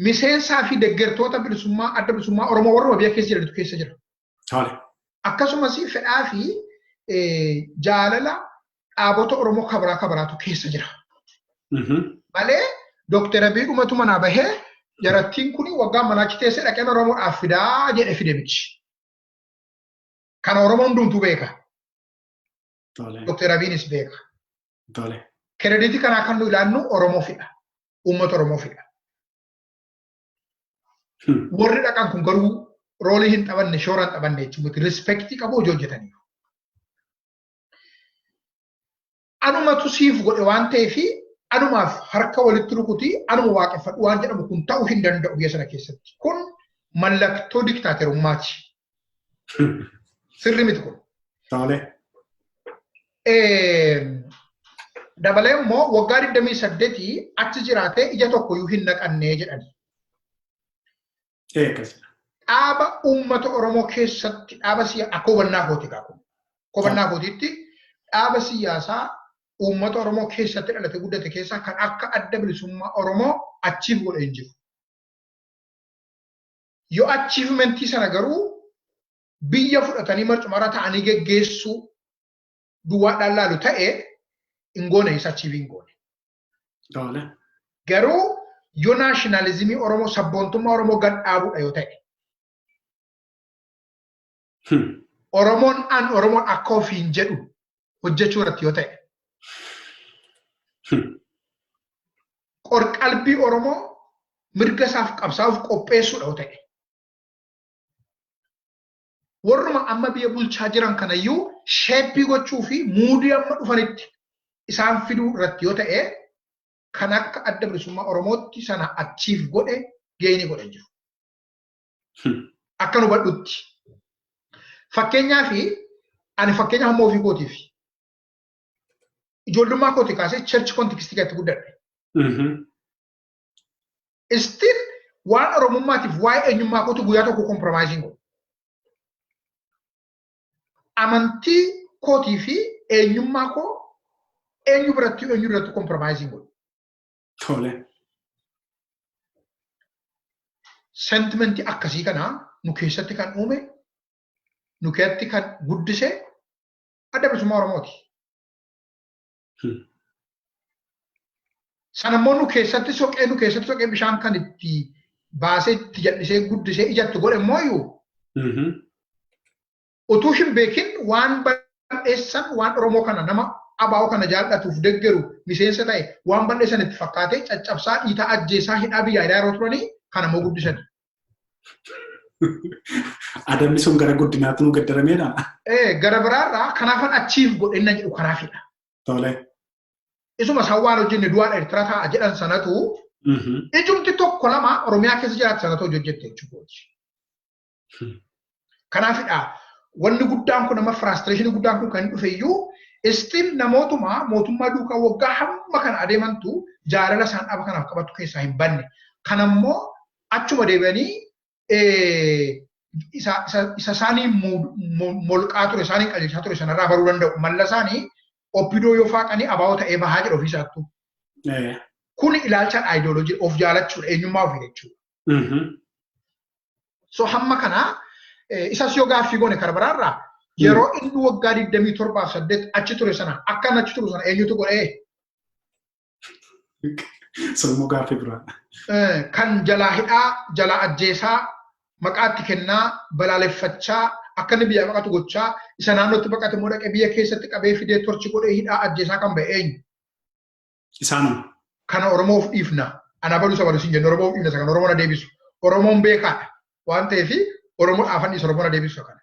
miseensaa fi deeggartoota bilisummaa Adda Bilisummaa Oromoo warra biyya keessa jiranitu keessa jira. Akkasumas fedhaa fi jaalala dhaabota Oromoo kabaraa kabaraatu keessa jira. Malee Dookter Abiy dhumatu manaa bahee jarattiin kun waggaa manaachi teessee dhaqeen Oromoodhaaf fidaa jedhe fide miti. Kana Oromoon hundumtuu beeka. Dookter Abiyinis beeka. Credit kanaa kan nu ilaallu Oromoofidha. Uummata Oromoofidha. Warri dhaqan kun garuu role hin taphanne, shoora hin taphanne jechuudha. Respect qabu hojii hojjetaniiru. Anumatu siif godhe waan ta'eef anumaaf harka walitti rukutii anuma waaqeffadhu waan jedhamu kun ta'uu hin danda'u biyya sana keessatti. Kun mallattoo diktaaterummaati. Sirri miti kun. Dabalee immoo waggaa 28 achi jiraatee ija tokkoyyuu hin naqannee jedhani. Dhaaba uummata Oromoo keessatti dhaaba siyaasaa akka hubannaa kooti kun. Hubannaa kootiitti dhaaba siyaasaa uummata Oromoo keessatti dhalate guddate keessaa kan akka Adda Bilisummaa Oromoo achiif godhe hin jiru. Yoo achievementii sana garuu biyya fudhatanii marcumarra ta'anii geggeessuu duwwaadhaan laalu ta'e, hin goone, isa achieve hin goone. Garuu yoo nationalism Oromoo, sabboontummaa Oromoo gad dhaabuudha yoo ta'e, Oromoon an Oromoon akka ofiin jedhu hojjechuu irratti yoo ta'e, qorqalbii Oromoo mirga isaaf qabsaa'uuf qopheessuudha yoo ta'e, warruma amma biyya bulchaa jiran kanayyuu shape gochuu fi mood amma dhufanitti isaan fiduu irratti yoo ta'e, kan akka Adda Bilisummaa Oromootti sana achiif godhe, geenii godhe jiru. Akka nu hubadhutti. Fakkeenyaaf, ani fakkeenya hamma ofii kootiif ijoollummaa kooti kaasee church context keessatti guddadhe. Still waan Oromummaatiif waa'ee eenyummaa kootu guyyaa tokko compromise godhu. Amantii kootii fi eenyummaa koo eenyu biratti eenyu irratti compromise godhu. Sentiment akkasii kana nu keessatti kan uume, nu keessatti kan guddise Adda Bilisummaa Oromooti. Sanammoo nu keessatti soqee, nu keessatti soqee, bishaan kan itti baasee, itti jal'isee, guddisee ijatti godhe immoo iyyuu utuu hin beekin waan bal'eessan, waan Oromoo kana nama ABO kana jaallatuuf deggeru miseensa ta'e waan bal'eessan itti fakkaatee caccabsaa, dhiitaa, ajjeesaa, hidhaa, biyyaa hidhaa yeroo turanii kana immoo guddisan. Adabni sun gara guddinaatti nu gaddarameedha. Gara biraarraa kanaafan achiif godhenna jedhu kanaafidha. Isuma isaan waan hojjenne du'aan Eertiraa taa'a jedhan sanatu ijumti tokko lama Oromiyaa keessa jiraatu sanatu hojii hojjette jechuudha. Kanaafidha wanni guddaan kun, amma frustration guddaan kun kan dhufe iyyuu, still namootuma mootummaa duukaa waggaa hamma kana adeemantu jaalala isaan dhaaba kanaaf qabatu keessaa hin banne. Kanammoo achuma deebi'anii isa isaanii molqaa ture, isaanii qajeelchaa ture sanarraa baruu danda'u. Malla isaanii OPDO yoo faaqanii ABO ta'ee bahaa jedhu ofiisaattu. Kun ilaalcha ideology of jaalachuudha, eenyummaa ofii jechuudha. So hamma kana isas yoo gaaffii goone kara biraarraa, yeroo inni waggaa 27 8 achi ture sana, akka inni achi turu sana eenyutu godhee? Sun gaaffii biraa. Kan jalaa hidhaa, jalaa ajjeesaa, maqaatti kennaa, balaaleffachaa, akka inni biyyaa baqatu gochaa, isa naannootti baqate immoo dhaqee biyya keessatti qabee fidee torchi godhee hidhaa ajjeesaa kan ba'e eenyu? Isaanuma. Kana Oromoof dhiifna. Ana baluu isa baluu siin jennu, Oromoof dhiifna isa kana, Oromoon adeebisu. Oromoon beekaadha waan ta'eef Oromoo dhaafan dhiisa, Oromoon adeebisu kana.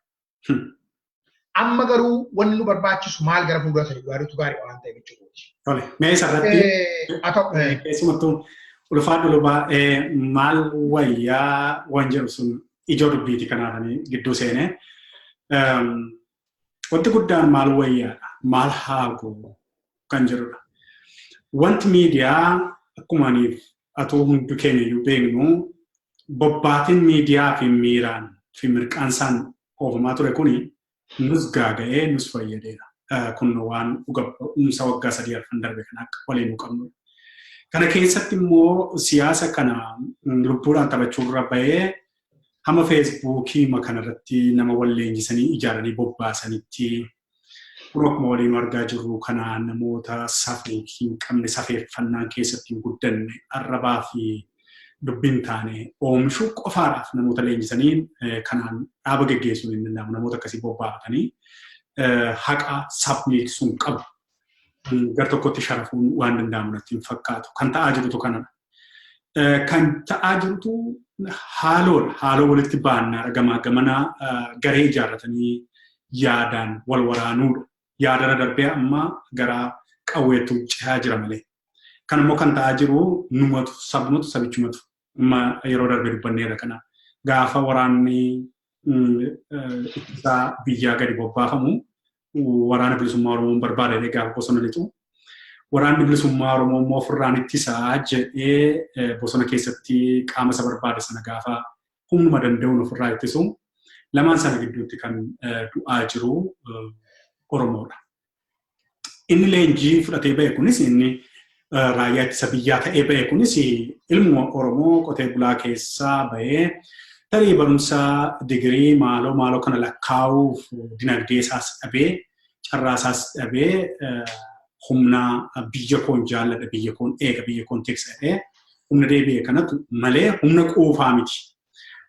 Amma garuu wanni nu barbaachisu maal gara fuuldura sadii yaadutu gaarii waan ta'eef jechuudha. Tole, mee isarratti Haa ta'u. Keessumattuu ulfaadhu lubaa, maal wayyaa waan jedhu sun ijoo dubbiiti, kanaafanii gidduu seenee. Wanti guddaan maal wayyaadha, maal haa goonu kan jedhudha. Wanti miidiyaa akkuma aniif atuu hundi keenya iyyuu beeknu, bobbaatiin miidiyaa fi miiraan fi mirqaansaan oofamaa ture kuni nus gaaga'ee nus fayyadeera. Kun waan dhuga ba'umsa waggaa 3 4 darbe kan akka waliin nu qabnudha. Kana keessatti immoo siyaasa kana lubbuudhaan taphachuurra bahee Hamma Feesbuukii kanarratti nama wal leenjisanii ijaaranii bobbaasanitti kun akkuma waliin argaa jirru kana namoota safuu hin qabne, safeeffannaan keessatti hin guddanne, arrabaa fi dubbiin taane oomishuu qofaadhaaf namoota leenjisanii kanaan dhaaba geggeessuun hin danda'amu. Namoota akkasii bobbaafatanii haqa sabni sun qabu gar tokkotti sharafuun waan danda'amu natti hin fakkaatu. Kan ta'aa jirutu kanadha. Kan ta'aa jirutu haaloodha. Haaloo walitti baannaa gamaa gamanaa garee ijaarratanii yaadaan wal waraanuudha. Yaadarra darbee amma gara qawweetu cehaa jira malee. Kan immoo kan ta'aa jiru numatu, sabumatu, sabichumatu. Amma yeroo darbe dubbanneerra kana. Gaafa waraanni ittisaa biyyaa gadi bobbaafamu, waraana bilisummaa Oromoon barbaada jedhee gaafa bosona lixu, waraanni bilisummaa Oromoo immoo ofirraan ittisaa jedhee bosona keessatti qaama isa barbaade sana gaafa humnuma danda'uun ofirraa ittisu, lamaan sana gidduutti kan du'aa jiru Oromoodha. Inni leenjii fudhatee ba'e kunis, inni raayyaa ittisa biyyaa ta'ee ba'e kunis, ilmuma Oromoo qotee bulaa keessaa ba'ee tarii barumsa digirii maaloo maaloo kana lakkaa'uuf dinagdee isaas dhabee, carraa isaas dhabee, humna biyya koon jaalladha, biyya koon eega, biyya koon tiksa jedhee humna deebi'e kanatu malee humna quufaa miti.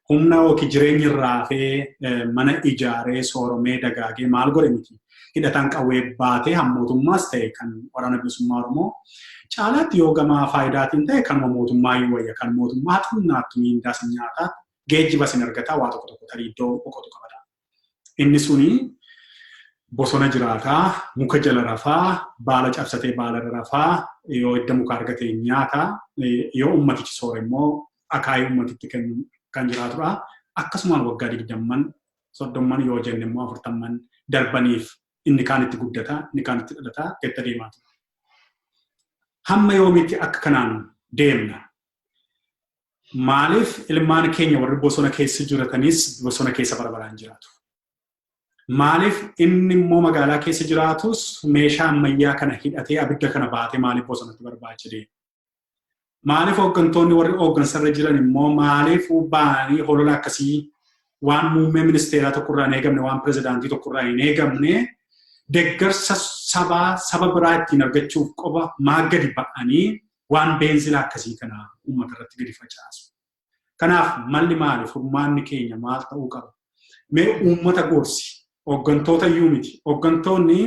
Humna yookiin jireenya irraa hafee mana ijaaree sooromee dagaagee maal godhe miti. Hidhataan qawwee baatee hammootummaas ta'e kan waraana bilisummaa Oromoo caalaatti yoo gama faayidaatiin ta'e kanuma mootummaa iyyuu wayya. Kan mootummaa xinnaattu miindaa sin nyaataa, geejjiba sin argataa, waa tokko tokko tarii iddoo boqotu qabata. Inni suni bosona jiraataa, muka jala rafaa, baala cabsatee baala irra rafaa, yoo idda muka argate nyaata, yoo ummatichi soore immoo akaayii ummatitti kennu kan jiraatudha. Akkasumaan waggaa 20n, 30n, yoo jenne immoo 40n darbaniif inni kaan itti guddataa, inni kaan itti dhalataa gadi deemaa ture. Hamma yoomiitti akka kanaan deemna? Maaliif ilmaan keenya warri bosona keessa jiratanis bosona keessa bara baraan jiraatu? Maaliif inni immoo magaalaa keessa jiraatus meeshaa ammayyaa kana hidhatee abidda kana baatee maaliif bosonatti barbaacha deema? Maaliif hooggantoonni warri hooggansarra jiran immoo maaliif ba'anii holola akkasii, waan muummee ministeeraa tokkorraa hin eegamne, waan pirezidaantii tokkorraa hin eegamne, deeggarsa sabaa saba biraa ittiin argachuuf qofa maa gadi ba'anii waan beenzila akkasii kana uummata irratti gadi facaasu? Kanaaf malli maali? Furmaanni keenya maal ta'uu qaba? Mee uummata gorsi. Hooggantoota iyyuu miti. Hooggantoonni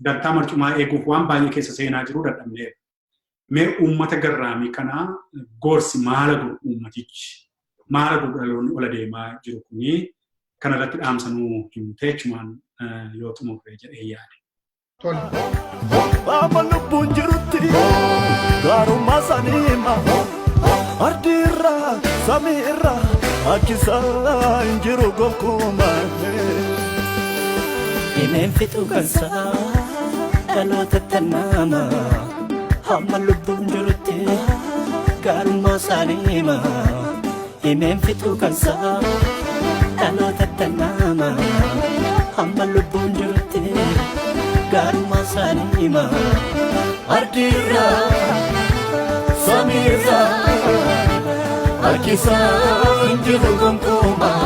dantaa marcumaa eeguuf waan baay'ee keessa seenaa jiru, dadhabneera. Mee uummata garraamii kana gorsi, maala godhu uummatichi? Maala godhu dhaloonni ola deemaa jiru kuni? Kanarratti dhaamsa nuu himtee jechumaan yoo xumurre jedhee yaade. Tole. Amma lubbuun jirutti gaarummaa isaanii hima. Ardii irraa, samii irraa akkisaa hin jiru gonkumaa. Himeen fixu kansaa dhaloota tannaama, hamma lubbuun jirutti gaarummaa isaanii hima. Himeen fixu kansaa dhaloota tannaama, hamma lubbuun jirutti gaarummaa isaanii hima. Ardii irraa, samii irraa harkisaa hin jiru gonkumaa.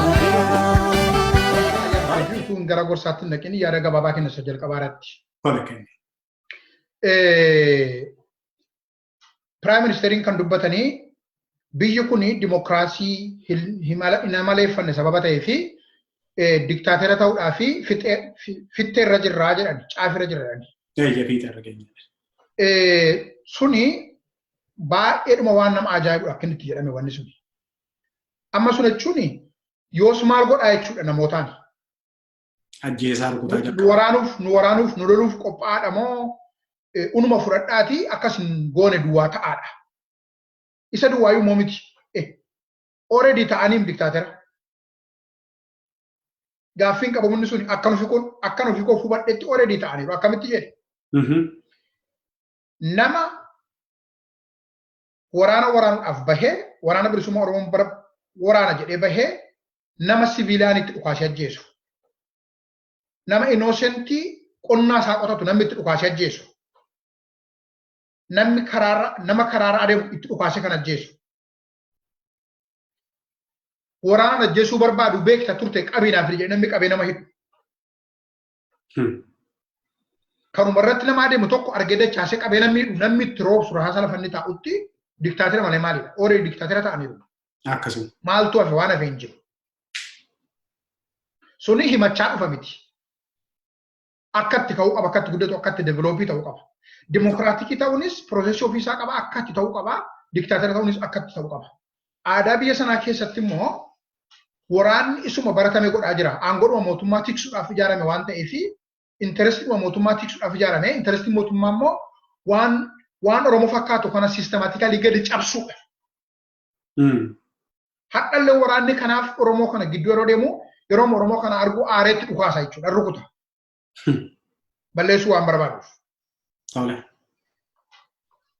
Utuun gara gorsaatti hin dhaqin yaada gabaabaa kenna isa jalqabaa irratti. Tole, kenni. Prime Ministeriin kan dubbatanii biyyi kun dimokiraasii hin amaleeffanne sababa ta'ee fi diktaatera ta'uudhaa fi fixxee irra jirraa jedhan, caafirra jira jedhani. Eeyya, fiixee irra keenya. Suni baay'eedhuma waan nama ajaa'ibudha akka inni itti jedhame wanni suni. Amma sun jechuun yoos maal godhaa jechuudha namootaan? Ajjeesaa, rukutaa Nu jalqaba. waraanuuf, nu waraanuuf, nu loluuf qophaa'aadha moo unuma fudhadhaatii akkas hin goone duwwaa ta'aadha? Isa duwwaayyuu immoo miti. Already ta'aniin diktaatera. Gaaffiin qabamunni suni akkan ofii koo hubadhetti already ta'aniiru. Akkamitti jedhe? Nama waraana waraanuudhaaf bahee, waraana bilisummaa Oromoon bara waraana jedhee bahee, nama siviilaan itti dhukaasee ajjeesu. Nama innocent qonnaa isaa qotatu namni itti dhukaasee ajjeesu. Namni karaarra, nama karaarra adeemu itti dhukaasee kan ajjeesu. Waraana ajjeesuu barbaadu beekta turte qabinaaf jedhee namni qabee nama hidhu. Kanuma irratti nama adeemu tokko argee dachaasee qabee namni hidhu, namni itti roobsu rahaasa lafa inni taa'utti diktaatira malee maalidha? Already diktaatira ta'aniiru. Akkasuma. Maaltu hafe? Waan hafe hin jiru. Suni himachaa dhufa miti. Akka itti ka'uu qaba, akka itti guddatu, akka itti develop ta'uu qaba. Democratic ta'uunis process ofiisaa qaba, akka itti ta'uu qaba. Diktaatira ta'uunis akka itti ta'uu qaba. Aadaa biyya sanaa keessatti immoo waraanni isuma baratame godhaa jira. Aangoodhuma mootummaa tiksuudhaaf ijaarame waan ta'eef, interestiidhuma mootummaa tiksuudhaaf ijaarame. Interestiin mootummaa immoo waan Oromoo fakkaatu kana systematically gadi cabsuudha. Hadhallee waraanni kanaaf Oromoo kana gidduu yeroo deemu, yeroo Oromoo kana argu aareetti dhukaasa jechuudha, rukuta. Balleessuu waan barbaaduuf.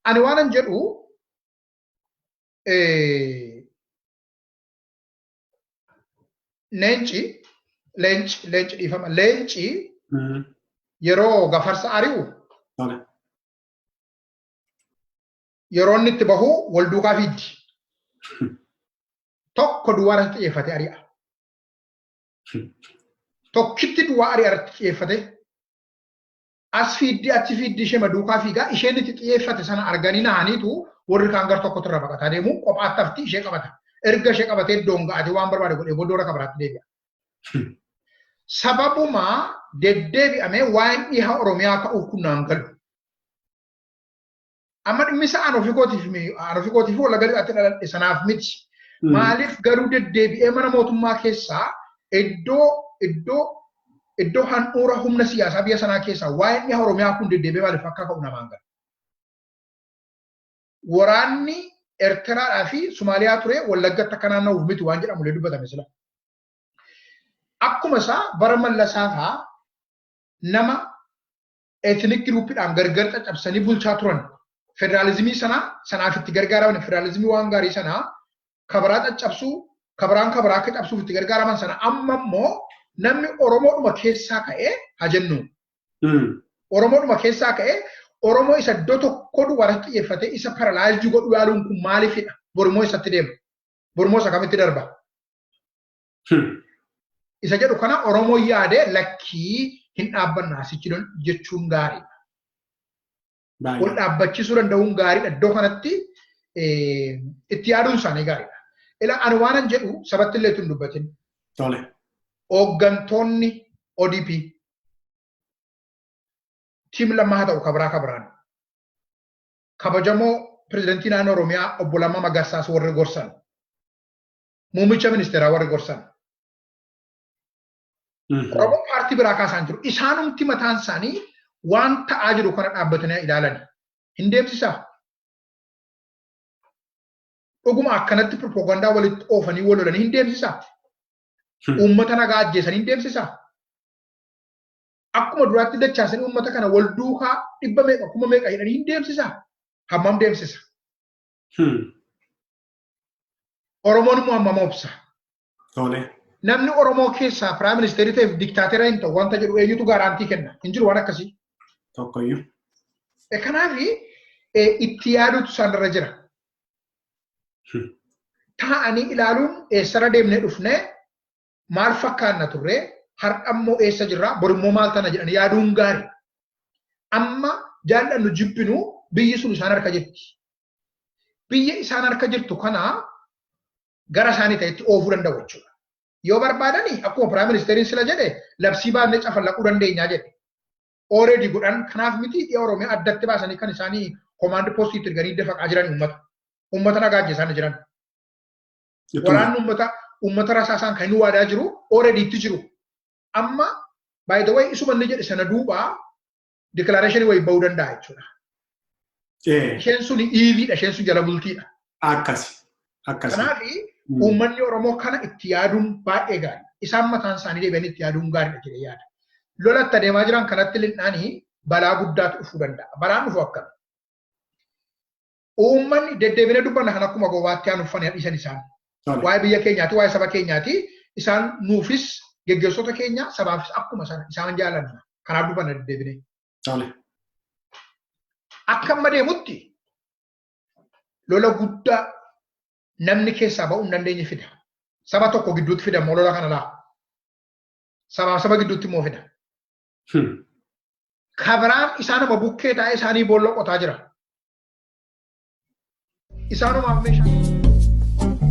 Ani waanan jedhu, leenci leenci leenci, dhiifama, leenci yeroo gafarsa ari'u yeroo inni itti bahu wal duukaa fiiddi. Tokko duwwaa irratti xiyyeeffate ari'a. Tokkitti duwwaa ari'a irratti xiyyeeffate. As fiiddi, achi fiiddi, ishee duukaa fiigaa, isheen itti xiyyeeffate sana arganii nahaniitu warri kaan gar tokkotti irra baqataa deemu, kophaatti hafti, ishee qabata. Erga ishee qabatee iddoon ga'atee waan barbaade godhee booddee warra kabiraatti deebi'a. Sababuma deddeebi'amee waa'een dhiha Oromiyaa ka'uuf kun naan galu. Amma dhimmi isaa aan ofii kootiif Wallagga Lixaatti dhaladhe sanaaf miti. Maaliif garuu deddeebi'ee mana mootummaa keessaa iddoo handhuura humna siyaasaa biyya sanaa keessaa waa'een dhiha Oromiyaa kun deddeebi'ee maaliif akka ka'u namaan galu? Waraanni Eertiraadhaa fi Somaaliyaa ture Wallaggatti akka naanna'uuf miti waan jedhamu illee dubbatame sila. Akkuma isaa bara Mallasaa fa'aa nama ethnic groupiidhaan gargar caccabsanii bulchaa turan. Federaalizimii sana sanaaf itti gargaaraman, federaalizimii waan gaarii sanaa kabaraa caccabsuu, kabaraan kabaraa akka cabsuuf itti gargaaraman sana, amma immoo namni Oromoodhuma keessaa ka'ee haa jennu. Oromoodhuma keessaa ka'ee Oromoo isa iddoo tokko duwwaatti xiyyeeffatee isa paralyze godhuu yaaluun kun maaliifidha? Bormoo isatti deema. Bormoo isa kamitti darba? Isa jedhu kana Oromoo yaadee lakkii hin dhaabbanna asichi jechuun gaariidha. Wal dhaabbachiisuu danda'uun gaariidha. Iddoo kanatti itti yaaduun isaanii gaariidha. Ila ani waanan jedhu sabatti illee tun dubbatin. Hooggantoonni ODP team Lammaa haa ta'u kabraa kabraan, kabajamoo pirezidantii naannoo Oromiyaa obbo Lammaa Magarsaas warri gorsan, muummicha ministeeraa warri gorsan, Oromoo paartii biraa kaasaan jiru, isaanumti mataan isaanii waan ta'aa jiru kana dhaabbatanii ilaalan hin deemsisaa. Dhuguma akkanatti propoogandaa walitti oofanii wal lolanii hin deemsisaa. Uummata nagaa ajjeesanii hin deemsisaa. Akkuma duraatti dachaasanii uummata kana wal duukaa dhibba meeqa, kuma meeqa hidhanii hin deemsisaa. Hammam deemsisa? Oromoon immoo hammam obsa? Namni Oromoo keessaa prime minister ta'eef diktaatera hin ta'u wanta jedhu eenyutu guarantee kenna? Hin jiru waan akkasii. Tokkoyyuu. Kanaaf itti yaaduutu isaanirra jira. Taa'anii ilaaluun eessarra deemnee dhufnee, maal fakkaanna turree, har'a immoo eessa jirra, borimmoo maal tana jedhanii yaaduun gaarii. Amma jaallannu jibbinu biyyi sun isaan harka jirti. Biyya isaan harka jirtu kana gara isaanii ta'etti oofuu danda'u jechuudha. Yoo barbaadani akkuma prime ministeriin sila jedhe labsii baafnee cafallaquu dandeenyaa jedhe. Already godhan kanaaf miti dhiya Oromiyaa addatti baasanii kan isaanii command postiitti erganii dafaqaa jiran uummata. Uummata nagaa ajjeesanii jiran. Waraanni uummata rasaasaan kan inni waadaa jiru already itti jiru. Amma by the way isuma inni jedhe sana duuba declaration wayii bahuu danda'a jechuudha. Isheen sun iiviidha, isheen sun jala bultiidha. Akkasi. Akkasi. Kanaaf uummanni Oromoo kana itti yaaduun baay'ee gaarii. Isaan mataan isaanii deebi'anii itti yaaduun gaariidha jedhee yaada. Lolatti adeemaa jiran kanatti lixnaanii balaa guddaatu dhufuu danda'a. Balaan dhufu akkami? Uummanni deddeebinee dubbanna kan akkuma gowwaatti aan uffanii dhiisan isaan. Waa'ee biyya keenyaati, waa'ee saba keenyaati. Isaan nuufis geggeessota keenya, sabaafis akkuma sana isaan jaalanna. Kanaaf dubbanna deddeebinee. Akka amma deemutti lola guddaa namni keessaa ba'uu hin dandeenye fida. Saba tokko gidduutti fida immoo lola kana laa. Sabaaf saba gidduutti immoo fida. Kabiraan isaanuma bukkee taa'ee isaanii boolla qotaa jira. Isaanumaaf meeshaa.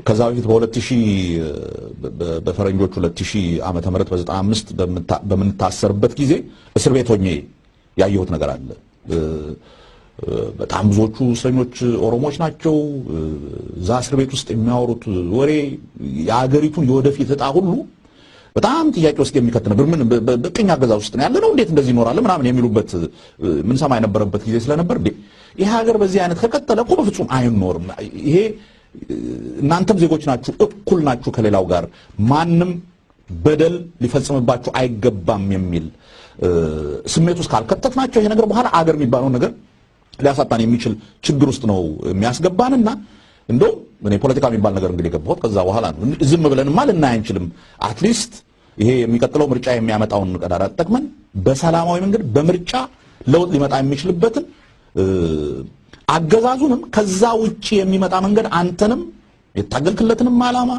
ከዛ በፊት በ2000 በፈረንጆች 2000 ዓመተ ምህረት በ95 በምንታሰርበት ጊዜ እስር ቤት ሆኜ ያየሁት ነገር አለ። በጣም ብዙዎቹ እስረኞች ኦሮሞዎች ናቸው። እዛ እስር ቤት ውስጥ የሚያወሩት ወሬ የአገሪቱን የወደፊት እጣ ሁሉ በጣም ጥያቄ ውስጥ የሚከት ነበር። ምን በቅኝ አገዛዝ ውስጥ ነው ያለነው፣ እንዴት እንደዚህ ይኖራል ምናምን የሚሉበት ምንሰማ የነበረበት ጊዜ ስለነበር እንዴ ይሄ ሀገር በዚህ አይነት ከቀጠለ እኮ በፍጹም አይኖርም። ይሄ እናንተም ዜጎች ናችሁ፣ እኩል ናችሁ ከሌላው ጋር፣ ማንም በደል ሊፈጽምባችሁ አይገባም የሚል ስሜት ውስጥ ካልከተትናቸው ይሄ ነገር በኋላ አገር የሚባለውን ነገር ሊያሳጣን የሚችል ችግር ውስጥ ነው የሚያስገባንና እንደውም እኔ ፖለቲካ የሚባል ነገር እንግዲህ የገባሁት ከዛ በኋላ ነው። ዝም ብለንማ ልናይ አንችልም። At least ይሄ የሚቀጥለው ምርጫ የሚያመጣውን ቀዳዳ ተጠቅመን በሰላማዊ መንገድ በምርጫ ለውጥ ሊመጣ የሚችልበትን አገዛዙንም ከዛ ውጪ የሚመጣ መንገድ አንተንም የታገልክለትንም ዓላማ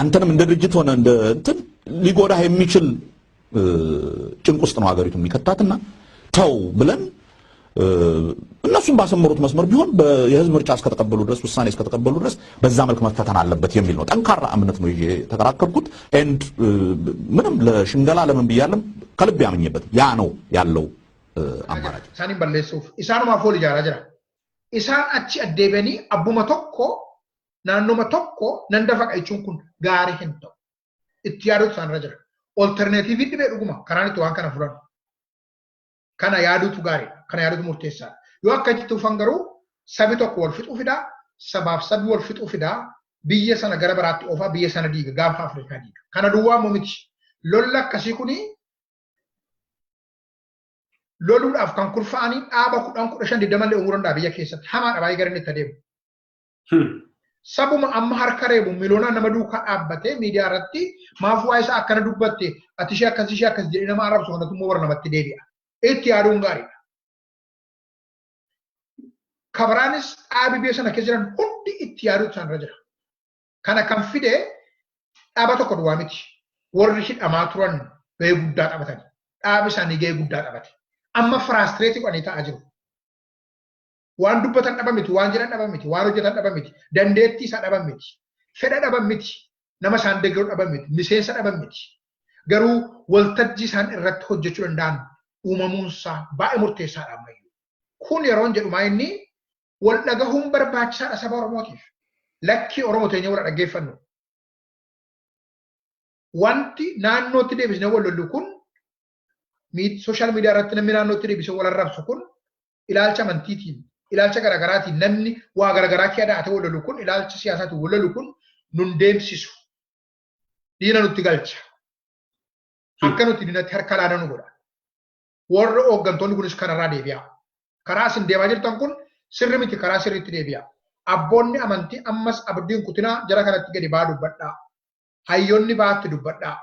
አንተንም እንደ ድርጅት ሆነ እንደ እንትን ሊጎዳህ የሚችል ጭንቅ ውስጥ ነው ሀገሪቱ የሚከታትና ተው ብለን እነሱም ባሰመሩት መስመር ቢሆን የህዝብ ምርጫ እስከተቀበሉ ድረስ ውሳኔ እስከተቀበሉ ድረስ በዛ መልክ መፈተን አለበት የሚል ነው። ጠንካራ እምነት ነው ይዤ የተከራከርኩት። And ምንም ለሽንገላ ለምን ብያለም ከልብ ያምኜበት ያ ነው ያለው አማራጭ። Isaaniin balleessuuf isaanumaaf wal ijaaraa jira. Isaan achi addeebi'anii abbuma tokko naannoma tokko nan dafaqa jechuun kun gaarii hin ta'u. Itti yaaduutu isaanirra jira. Alternative dhibee dhuguma karaan itti waan kana furan. Kana yaaduutu gaariidha. Kana yaaduutu murteessaadha. Yoo akka itti dhufan garuu sabi tokko wal fixuu fidaa, sabaaf sabi wal fixuu fidaa, biyya sana gara biraatti oofaa, biyya sana diiga, gaafa Afrikaa diiga. Kana duwwaa immoo miti. Lolli akkasii kuni loluudhaaf kan kurfa'anii dhaaba 10, 15, 20 illee uumuu danda'a biyya keessatti. Hamaadha baay'ee gara inni itti adeemu. Sabuma amma harka reebu miliyoonaan nama duukaa dhaabbatee miidiyaa irratti maaf waa isaa akkana dubbatte ati ishee akkas ishee akkas jedhee nama arrabsu kanatti immoo warra namatti deebi'a. Itti yaaduun gaariidha. Kabiraanis dhaabi biyya sana keessa jiran hundi itti yaaduutu isaanirra jira. Kana kan fide dhaaba tokko duwwaa miti. Warri hidhamaa turan gahee guddaa taphatani. Dhaabi isaanii gahee guddaa taphate. Amma frustrate godhanii taa'aa jiru. Waan dubbatan dhaban miti, waan jedhan dhaban miti, waan hojjetan dhaban miti, dandeettii isaa dhaban miti, fedha dhaban miti, nama isaan deeggaru dhaban miti, miseensa dhaban miti. Garuu waltajjii isaan irratti hojjechuu danda'an uumamuunsaa baay'ee murteessaadha ammayyuu. Kun yeroon jedhu maa inni wal dhagahuun barbaachisaadha saba Oromootiif. Lakkii Oromoo teenya wal dhaggeeffannu. Wanti naannootti deebisnee wal lollu kun social media irratti namni naannootti deebisee wal arrabsu kun ilaalcha amantiitiin, ilaalcha garaagaraatiin namni waa garaagaraa kee adaatee wal lolu kun ilaalcha siyaasaatiin wal lolu kun nun deemsisu. Diina nutti galcha. Akka nuti diinatti harka laana nu godha. Warra hooggantoonni kunis kanarraa deebi'a. Karaa isin deemaa jirtan kun sirri miti, karaa sirriitti deebi'a. Abboonni amantii ammas abdiin kutinaa jara kanatti gadi ba'aa dubbadhaa. Hayyoonni ba'aatti dubbadhaa.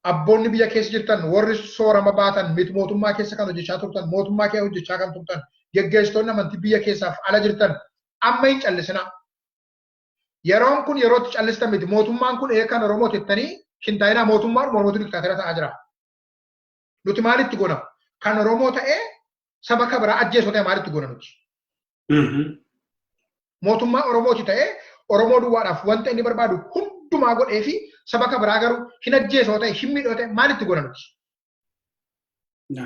Abboonni biyya keessa jirtan warri soorama baatan miti mootummaa keessa kan hojjechaa turtan mootummaa keessa hojjechaa kan turtan geggeessitoonni amantii biyya keessaaf ala jirtan amma hin callisinaa. Yeroon kun yerootti callistan miti mootummaan kun kan Oromoo jettanii hin taa'inaa mootummaan Oromootu diktaatera ta'aa jira. Nuti maalitti goona? Kan Oromoo ta'ee saba kan biraa ajjeesoo ta'e maalitti goona nuti? Mootummaa Oromooti ta'ee Oromoo duwwaadhaaf wanta inni barbaadu hundumaa godhee fi saba kan biraa garuu hin ajjeesoo ta'e hin miidhoo ta'e maalitti goona nuti?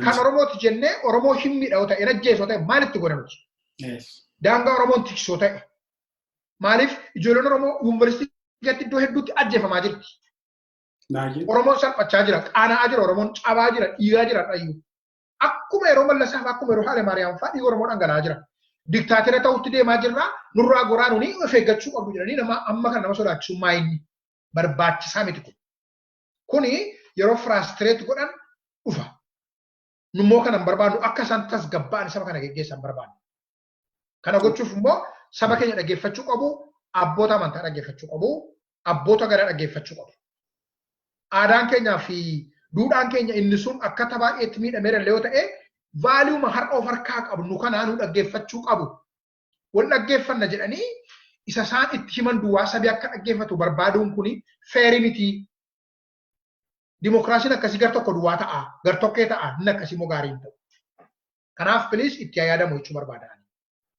Kan Oromooti jennee Oromoo hin miidhoo ta'e hin ajjeesoo ta'e maalitti goona nuti? Daangaa Oromoon tiksoo ta'e. Maaliif ijoolleen Oromoo yuunivarsiitii keessatti iddoo hedduutti ajjeefamaa jirti. Oromoon salphachaa jira, qaana'aa jira, Oromoon cabaa jira, dhiigaa jira dhayyuu. Akkuma yeroo Mallasaa fa'aa akkuma yeroo Haile Maariyaam fa'aa dhiiga Oromoo dhangala'aa jira. Diktaatera ta'utti deemaa jirra, nurraa goraa nuni of eeggachuu qabdu jedhanii nama amma kana nama sodaachisummaa inni barbaachisaa miti kun. Kuni yeroo frustrate godhan dhufa. Nummoo kana hin barbaannu akka isaan tasgabba'an saba kana geggeessan barbaannu. Kana gochuuf immoo saba keenya dhaggeeffachuu qabu, abboota amantaa dhaggeeffachuu qabu, abboota gadaa dhaggeeffachuu qabu. Aadaan keenyaa fi Duudhaan keenya inni sun akkata baay'eetti miidhameera illee yoo ta'e, valueuma har'a of harkaa qabnu kanaa nu dhaggeeffachuu qabu. Wal dhaggeeffanna jedhanii isa isaan itti himan duwwaa sabii akka dhaggeeffatu barbaaduun kuni fair miti. Dimokiraasiin akkasii gar tokko duwwaa ta'a, gar tokkee ta'a, inni akkasii immoo gaarii hin ta'u. Kanaaf please itti yaadamu jechuu barbaadan.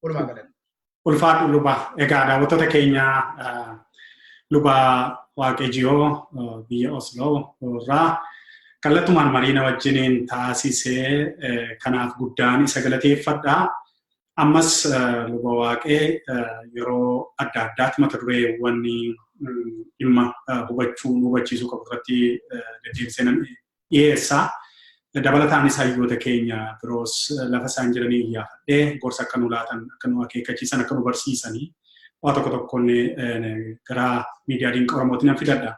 Walumaa galatti. Ulfaadhu, luba. Egaa daawwattoota keenya, luba Waaqejiyoo biyya Osloo irraa kallattumaan mariina wajjiniin taasisee kanaaf guddaan isa galateeffadha. Ammas luba Waaqee yeroo adda addaatti mata dureewwan dhimma hubachuu nu hubachiisuu qabu irratti deddeebisee nan dhiyeessa. Dabalataanis hayyoota keenya biroos lafa isaan jiranii iyyaafadhee gorsa akka nu laatan, akka nu akeekkachiisan, akka nu barsiisanii waa tokko tokkoon gara miidiyaa Dinqa Oromootti nan fidadha.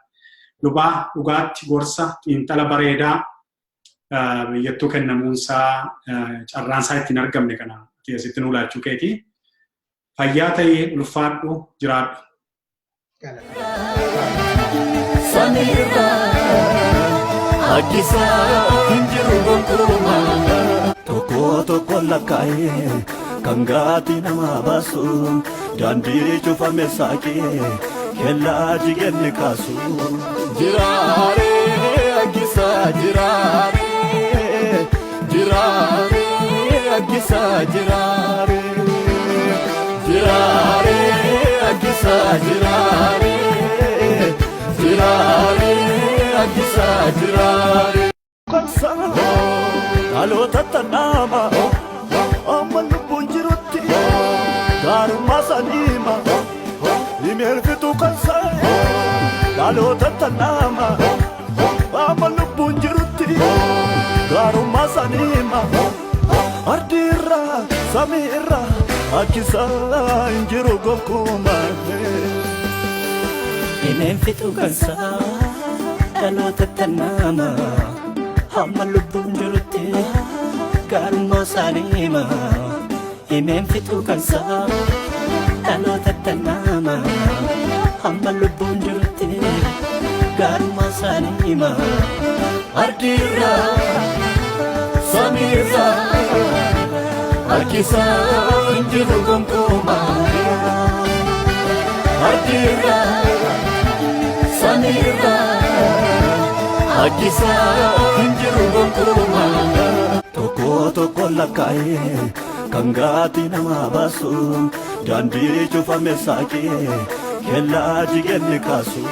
Lubaa, dhugaatti gorsa xiinxala bareedaa biyyattuu kennamuunsaa carraansaa ittiin argamne kana asitti nu laachuu keeti. Fayyaa ta'ii, ulfaadhu, jiraadhu. Samiirraa akkisaa hin jiru gonkumaa. Tokko tokko lakkaa'ee kan gaatii namaa baasu, daandii cufame saaqee kellaa jigenni kaasu. Jiraaree akkisaa, jiraaree, jiraaree akkisaa, jiraaree, jiraaree akkisaa, jiraaree, jiraaree akkisaa, jiraaree. Dhaloota tanaama amma lubbuun jirutti gaarummaa saniima himeelfitu kansa. Dhaloota tanaama amma lubbuun jirutti gaarummaa saniima. Ardii irraa, samii irraa akkisaa hin jiru gonkumaa. Himeen fixu kansaa dhaloota tannaama hamma lubbuun jirutti gaarummaa isaanii hima. Himeen fixu kansaa dhaloota tannaama hamma lubbuun jirutti gaarummaa isaanii hima. Ardiirraa, samiirraa harkisaa hin jiru gonkumaa. Ardiirraa, samiirraa harkisaa hin jiru gonkumaa. Tokko tokko lakkaa'ee kan gaatii namaa baasu, daandii cufame saaqee kellaa jigenni kaasu.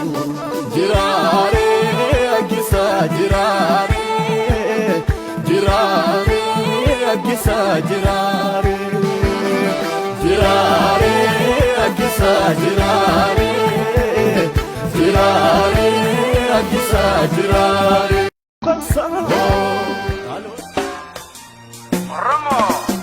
Jiraaree akkisaa, jiraaree, jiraaree akkisaa, jiraaree, jiraaree akkisaa, jiraaree, jiraaree akkisaa, jiraaree. Oromoo.